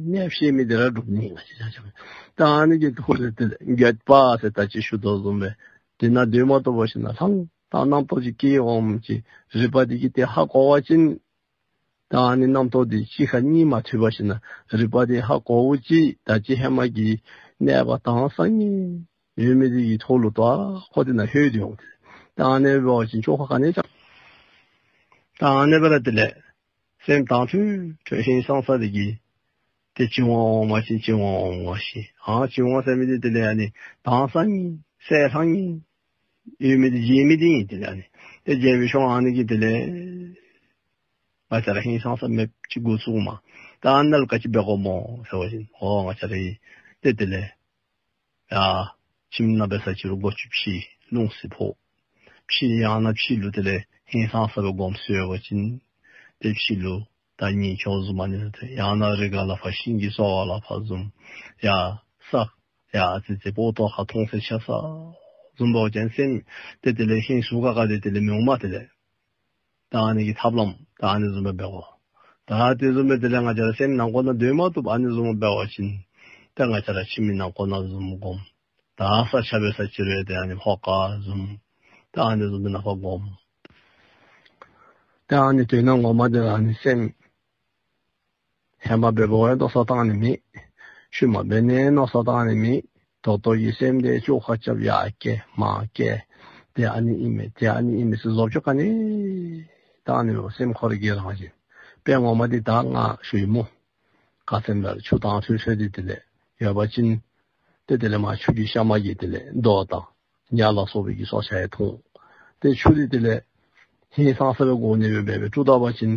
གནསཔ་ཤེས་མི་འདི་ར་སྒྲུབ་ནི་ང་བཅས་ཆ་ཁྱབ། ད་ཨ་ནི་གི་ཐོག་ལས་དེ་ལས་འགྱོད་པ་ཟེར་ད་ཅི་ཞུ་དོ་བཟུམ་སྦེ་དེ་ནང་སྡོད་མ་བཏུབ་པར་ཞིནམ་ལྷང་ད་རྣམ་རྟོག་ཅིག་སྐྱེ་འོངམ་ཅིག་རིག་པ་འདི་གིས་དེ་ཧ་གོ་བ་ཅིན་ད་ཨ་ནི་རྣམ་རྟོག་འདི་གཅིག་ཁར་གཉིས་མ་མཐུད་པར་ཞིནམ་རིག་པ་འདི་ཧ་གོཝ་ཅིག་ད་ཅི་ཧེ་མ་གི་གནས་པ་དྭངས་གསལ་ངེ་ཡོད་མི་འདི་གི་ཐོག་ལུ་ད་ཁོ་དེ་ནང་ལྷོད་དེ་འོང་། ད་ཨ་ནི་འབད་བ་ཅིན་བཅོས་ཁ་ག་ནི་ཡང་ད་ཨ་ནི་འབད་ལགས། དེ་ལས་སེམས་དྭངས་འཕྲོས་འཕྲོས་ཧིང་སངས་ས་འདི་གིས་ཏེ་བྱིང་བ་འོངམ་ཅིག་བྱིང་བ་འོངམ་ཅིག་ཨ་བྱིང་བ་ཟེར་མི་འདི་དེ་ལས་ཨ་ནི་དྭངས་གསལ་ངེ་གསལ་ལྷང་ངེ་ཡོད་མི་འདི་བརྗེད་མི་འདི་ཨིན། དེ་ལས་ཨ་ནི་ཏེ་བརྗེད་པའི་ཤུལ་ཨ་ནི་གིས་དེ་ལས་ང་བཅས་ར་ཧིང་སངས་ས་མེདཔ་ཅིག་འགོ་བཙུགས་མས། ད་ཨ་ནཱ་ལུ་ག་ཅི་འབད་དགོཔ་སྨོ་ཟེར་བ་ཅིན་འོ་ང་བཅས་ར་ཏེ་དེ་ལས་ཡ་ཁྱིམ་ནང་འབད་ས་ཅིག་རུང་སྒོ་ཅིག་ཕྱེ་རླུང་ཟེར་ཕོག་ཕྱེ་ཡང་ན་ཕྱི་ལུ་དེ་ལས་ཧིང་སངས་ས་སྦེ་སྒོམ་ཚུགས་པ་ཅིན་ཏེ་ཕྱི་ལུ་ད་ཉིན་ཆོས་བཟུམ་ཨ་ནི་ཏེ་ཡང་ན་རི་ཁ་ལ་ཕར་ཤིང་གི་ཚོ་བ་ལ་ཕར་བཟུམ་ཡ་ས་ཡ་ཙི་ཙི་པོ་ཏོ་ཁ་མཐོང་ཚད་ཆ་ས་བཟུམ་འབད་བ་ཅིན་སེམས་ཏེ་དེ་ལས་ཧིང་ཟུར་ཁ་ཁ་ཏེ་དེ་ལས་མི་འོང་མས། དེ་ལས་ད་ཨ་ནི་གི་ཐབས་ལམ་ད་ཨ་ནི་བཟུམ་སྦེ་འབད་དགོ། ད་དེ་བཟུམ་སྦེ་དེ་ལས་ང་བཅས་ར་སེམས་ནང་ཁོག་ནང་སྡོད་མ་བཏུབ་ཨ་ནི་བཟུམ་འབད་བ་ཅིན་ད་ང་བཅས་ར་ཁྱིམ་གྱི་ནང་ཁོག་ནང་བཟུམ་སྒོམ། ད་ས་ཆ་འབད་ས་ཅིག་རུང་ཏེ་ཨ་ནི་ཧོ་ཀ་བཟུམ་ད་ཨ་ནི་བཟུམ་སྦེ་ནང་ཁོག་སྒོམ། ད་ཨ་ནི་དོན་ངོ་མ་འདི་ཨ་ནི་སེམས་ཧེ་མ་འབདཝ་ཡང་མནོ་བསམ་བཏང་ནི་མེད། ཤུལ་མ་འབད་ནི་མནོ་བསམ་བཏང་ནི་མེད། ད་ལྟོ་གི་སེམས་འདི་བཅོས་ཁ་རྐྱབ་ཡར་བཀལ་མར་བཀལ། དེ་ཨ་ནི་ཨིན་མས་དེ་ཨ་ནི་ཨིན་མས་ཟེར་བཟོ་བཅོས་ག་ནི་བཏང་ནི་མེད། སེམས་ཁོ་ར་གི་རང་བཞིན། དཔེ་ངོ་མ་འདི་ད་ང་ཞུ་ཡི་སྨོ། ཁ་ཙ་ལས་ཆུ་དྭངས་འཕྲོས་འཕྲོས་འདི་དེ་ལས་ཡོད་པ་ཅིན་ཏེ་དེ་ལས་མར་ཆུ་གི་གཤམ་གྱི་དེ་ལས་རྡོ་དང་ཉ་ལ་སོགས་པའི་གི་སྲོག་ཆགས་ཡང་མཐོང་། ཏེ་ཆུ་འདི་དེ་ལས་ཧིང་སངས་ས་སྦེ་སྒོམ་ནི་སྦེ་སྦེ་སྤྲུལ་ད་པ་ཅིན་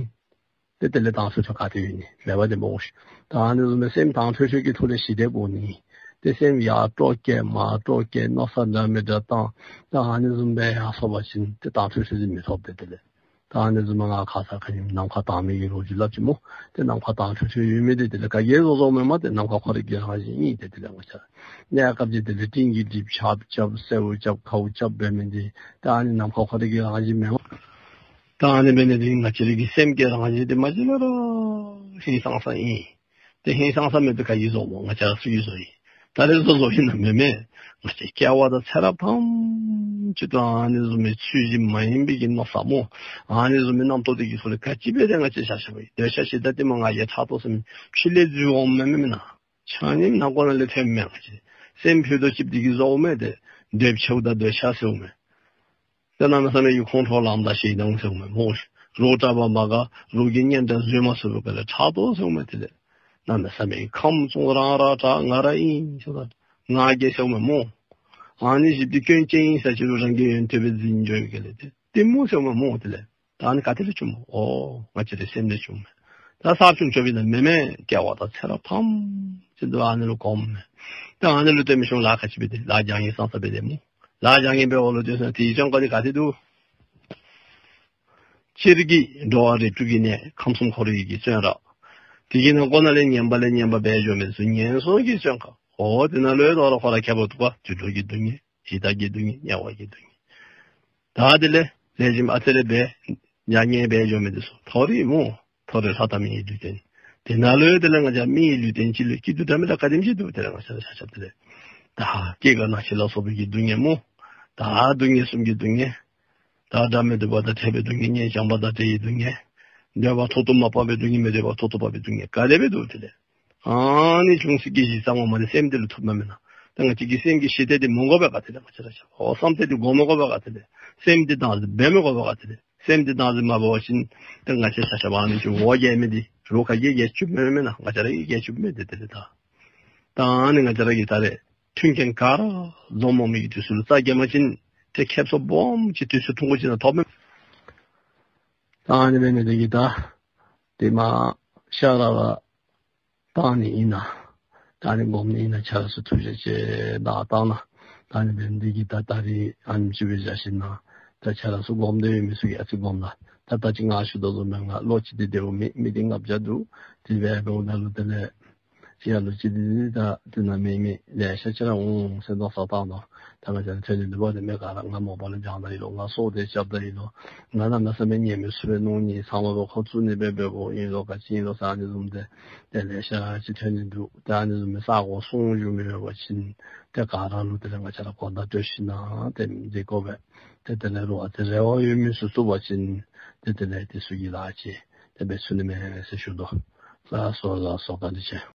ཏེ་དེ་ལས་དྭངས་འཕྲོས་འཕྲོས་ག་ཏེ་ཡོད་ནི་མེད་པ་དེ་སྨོ་ཤིག། ད་ཨ་ནི་བཟུམ་སྦེ་སེམས་དྭངས་འཕྲོས་འཕྲོས་ཀྱི་ཐོག་ལས་ཞི་བདེ་དགོ་ནི། ཏེ་སེམས་ཡར་དཀྲོག་བཀལ་མར་དཀྲོག་བཀལ་མནོ་བསམ་འདྲ་མི་འདྲ་བཏང་། ད་ཨ་ནི་བཟུམ་སྦེ་ཡར་སོང་པ་ཅིན་ཏེ་དྭངས་འཕྲོས་འཕྲོས་འདི་མི་ཐོབ་སྟེ་དེ་ལས། ད་ཨ་ནི་བཟུམ་སྦེ་ང་ཁ་ཙ་ཁ་ཉིནམ་ནམ་མཁའ་དྭངས་མའི་གི་ལོ་རྒྱུས་སླབ་ཅི་སྨོ། ཏེ་ནམ་མཁའ་དྭངས་འཕྲོས་འཕྲོས་ཡོད་མི་འདི་དེ་ལས་ག་གིས་བཟོ་བཟོཝ་མེན་མས། ཏེ་ནམ་མཁའ་ཁོ་ར་གི་རང་བཞིན་ཨིན། ཏེ་དེ་ལས་ང་བཅས་གནས་སྐབས་ཅིག་དེ་ལས་སྤྲིན་གྱིས་སྒྲིབ་ཆརཔ་རྐྱབ་སེརཝ་རྐྱབ་ཁཝ་རྐྱབ་འབད་མི་འདི་ད་ཨ་ནི་ནམ་མཁའ་ཁོ་ར་གི་རང་བཞིན་མེན་མས། ད་ཨ་ནི་འབད་ནི་འདི་ང་བཅས་ར་གི་སེམས་ཀྱི་རང་བཞིན་འདི་མ་གཞི་ལས་ར་ཧིང་སངས་ས་ཨིན། ཏེ་ཧིང་སངས་ས་མེད་པའི་ག་གིས་བཟོ་སྨོ། ང་བཅས་ར་ཚུ་གིས་བཟོ་ཡི། ད་རེས་བཟོ་བཟོཝ་ཨིན་ན་མེན་མས། ང་བཅས་སྐྱེ་བ་དང་ཚེ་རབས་ཐམས་ཅད་དུ་ཨ་ནི་བཟུམ་མའི་ཚུལ་བཞིན་མ་ཡིན་པའི་གི་མནོ་བསམ་སྨོ། ཨ་ནི་བཟུམ་མའི་རྣམ་རྟོག་འདི་གིས་ཚུར་ལས་ག་ཅི་འབད་དེ་ང་བཅས་ཆ་ཁྱབ་འདོད་ཆགས་ཞེ་སྡང་གཏི་མུག་ང་རྒྱལ་ཕྲག་དོག་ཟེར་མི་ཕྱི་ལས་འཛུལ་འོངམ་མེན་མེན་ན། ཆ་མཉམ་ནང་ཁོག་ནང་ལས་ཐོནམ་མས། ང་བཅས་སེམས་ཕུད་རྡོག་གཅིགཔོ་འདི་གིས་བཟོཝ་མས། ཏེ་འདོད་ཆགས་དང་འདོད་ཆགས་ཟེརཝ་མས། ཏེ་གནམ་མེད་ས་མེད་ཀྱི་ཁོང་ཁྲོ་ལངམ་དང་ཞེ་སྡང་ཟེརཝ་མས་སྨོ་ཤིག། རོགས་དྲག་པ་མ་དགའ་རོགས་ཀྱི་གཉེན་དྲག་བཟོད་མ་ཚུགས་པའི་སྒང་ལས་ཕྲག་དོག་ཟེརཝ་མས། དེ་ལས་གནམ་མེད་ས་མེད་ཀྱི་ཁམས་གསུམ་རང་རང་དྲག་ང་ར་ཨིན་ཟེར་ང་རྒྱལ་ཟེརཝ་མས་སྨོ། ཨ་ནི་བཞི་པོ་འདི་སྐྱོན་ཅན་ཨིན་ཟེར་ཅི་རུང་རང་གི་ཡོན་ཏན་སྦེ་འཛིན་འགྱོ་བའི་སྒང་ལས་ཏེ་གཏི་མུག་ཟེརཝ་མས་སྨོ། དེ་ལས་ད་ཨ་ནི་ག་ཏེ་ལས་བྱུངམ་སྨོ། འོ་ང་བཅས་རའི་སེམས་ལས་བྱུངམ་མས། ད་ས་བྱུང་བྱོག་པའི་ནང་མེན་མས། སྐྱེ་བ་དང་ཚེ་རབས་ཐམས་ཅད་དུ་ཨ་ནི་ལུ་གོམས་མས། ད་ཨ་ནི་ལུ་བརྟེན་མི་ཤོང་ལཱ་ག་ཅི་འབད་དེ་ལཱ་བྱ་ངན་སོང་ས་འབད་དེ་སྨོ། ལཱ་བྱ་ངན་འབདཝ་ལུ་བརྟེན་སོང་དེའི་བྱང་ཁ་འདི་ག་ཏེ་འདུག། སྤྱིར་གྱིས་འགྲོ་བ་རིགས་དྲུག་གི་གནས་ཁམས་གསུམ་འཁོར་བའི་གི་བཙོན་ར། དེ་གི་ནང་ཁོག་ནང་ལས་ངན་པ་ལས་ངན་པ་འབད་འགྱོ་མི་ཚུ་ངན་སོང་གི་བཙོན་ཁང་། འོ་དེ་ནང་ལུ་ཡང་དོ་རུང་ཁོ་ར་ཁྱད་པར་འདུག་པ། དུད་འགྲོ་གི་སྡུག་བསྔལ་ཡི་དྭགས་ཀྱི་སྡུག་བསྔལ་དམྱལ་བ་གི་སྡུག་བསྔལ། ད་དེ་ལས་ལེགས་ཤོམ་ཨ་ཙི་རེ་འབད་བྱ་ངན་འབད་འགྱོ་མི་འདི་ཚུ་མཐོ་རིས་སྨོ། མཐོ་རིས་ལྷ་དང་མིའི་ལུས་རྟེན། དེ་ནང་ལུ་ཡང་དེ་ལས་ང་བཅས་མིའི་ལུས་རྟེན་ཅིག་ལུ་སྐྱིད་སྡུག་འདྲ་མི་འདྲ་ག་དེམ་ཅིག་འདུག། དེ་ལས་ང་བཅས་ར་ཆ་ཁྱབ་དེ་ལས་ད་སྐྱེ་རྒ་ན་འཆི་ལ་སོགས་པའི་གི་སྡུག་བསྔལ་སྨོ། ད་སྡུག་བསྔལ་གསུམ་གྱི་སྡུག་བསྔལ། ད་དགྲ་མེད་སྡུག་པ་དང་ཕྲད་པའི་སྡུག་བསྔལ། གཉེན་བྱམས་པ་དང་བྲལ་བའི་སྡུག་བསྔལ། འདོད་པ་ཐོག་ཏུ་མ་བབས་པའི་སྡུག་བསྔལ། མི་འདོད་པ་ཐོག་ཏུ་བབས་པའི་སྡུག་བསྔལ། ག་དེ་སྦེ་འདུག། དེ་ལས་ཨ་ནི་བྱུང་ས་གི་གཞི་རྩ་ངོ་མ་འདི་སེམས་འདི་ལུ་ཐུགཔ་མས་མེན་ན། ད་ང་བཅས་ཀྱིས་སེམས་ཀྱི་ཞི་བདེ་འདི་མི་དགོ་པས་ག་དེ་ལས་ང་བཅས་ར་ཆ་ཁྱབ་བསམ་གཏན་འདི་སྒོམ་མི་དགོ་པས་ག་དེ་ལས། སེམས་འདི་བདག་འཛིན་འབད་མི་དགོ་པས་ག་དེ་ལས། སེམས་འདི་བདག་འཛིན་མ་འབད་བ་ཅིན་ད་ང་བཅས་ར་ཆ་ཁྱབ་ཨ་ནི་ཅིག་འོ་བརྒྱལ་མི་འདི་རོགས་ག་གིས་བརྒྱལ་བཅུག་མི་མེན་མེན་ན། ང་བཅས་ར་གིས་བརྒྱལ་བཅུག་མི་འདི་དེ་ལས་ད། ད་ཨ་ནི་ང་བཅས་ར་གིས་ད་རེས་མཐུན་རྐྱེན་ག་ར་འཛོམས་འོང་མི་གི་དུས་ཚོད་ལུ་རྩ་འགེངས་པ་ཅིན་ཏེ་ཁེབ་སང་སྦོམ་ཅིག་དུས་ཚོད་ཐུང་ཀུ་ཅིག་ནང་ཐོབ་མས། ད་ཨ་ནི་འབད་ནི་འདི་གིས་ད་དེ་མ་ཤ་ར་བ་བཏང་ནི་ཨིན་ན། ད་ཨ་ནི་སྒོམ་ནི་ཨིན་ན་ཆ་ར་ཚུ་ཐུགས་རྗེ་ཆེ་ད་བཏང་ན། ད་ཨ་ནི་འབད་ནི་འདི་གིས་ད་ད་རིས་ཨ་ནེམ་ཅིག་སྦེ་བཞག་ཞིན་ན་ད་ཆ་ར་ཚུ་སྒོམ་སྡོད་མི་ཚུ་གིས་ཨ་ཙི་སྒོམ་ལགས། ད་ད་ཅི་ང་ཞུ་དོ་བཟུམ་སྦེ་ང་ལོ་གཅིག་འདི་འདི་འོ་མི་མི་འདི་ལྔ་བརྒྱ་འདུག། དེ་སྦེ་འབདཝ་ད་ལུ་དེ་ལས་ཤི་ཡ་ལུ་ཅིག་འདི་འདི་ད་དེ་ནང་མི་མི་ལེ་ཤ་ཅིག་ར་འོང་ཟེར་མནོ་བསམ་བཏང་དོ། ད་ང་བཅས་ར་ཐོན་ནི་འདི་འབདཝ་ད་མེད་ག་ར་ང་མོ་པ་ལུ་སྦྱང་ད་ཡི་ལོ། ང་སྲོག་དེ་རྐྱབ་ད་ཡི་ལོ། ང་གནམ་མེད་ས་མེད་ཉེས་མི་ཚུ་སྦེ་མནོ་ནི་ཚང་མ་སྦེ་ཁོ་བཙུགས་ནི་སྦེ་འབདཝ་ཨིན་ལོ་ག་ཅི་ཨིན་ལོ་ཟེར་ཨ་ནི་བཟུམ་དེ་དེ་ལེ་ཤ་ཅིག་ཐོན་ནི་འདུག། ད་ཨ་ནི་བཟུམ་མའི་ས་གོ་སྲུང་བཞུགས་མི་ཡོད་པ་ཅིན་ཏེ་ག་ར་ལུ་དེ་ལས་ང་བཅས་ར་གོ་བརྡ་སྤྲོད་ཞིན་ན་ཏེ་འདི་གོ་སྦེ་ཏེ་དེ་ལས་རོགས་ཏེ་རེ་བ་ཡོད་མི་ཚུ་བཙུགས་པ་ཅིན་ཏེ་དེ་ལས་དེ་ཚུ་གིས་ལཱ་ཅིག་ཏེ་འབད་ཚུགས་ནི་མས་ཟེར་ཞུ་དོ། ལགས་སོ་ལགས་སོ་བཀའ་དྲིན་ཆེ།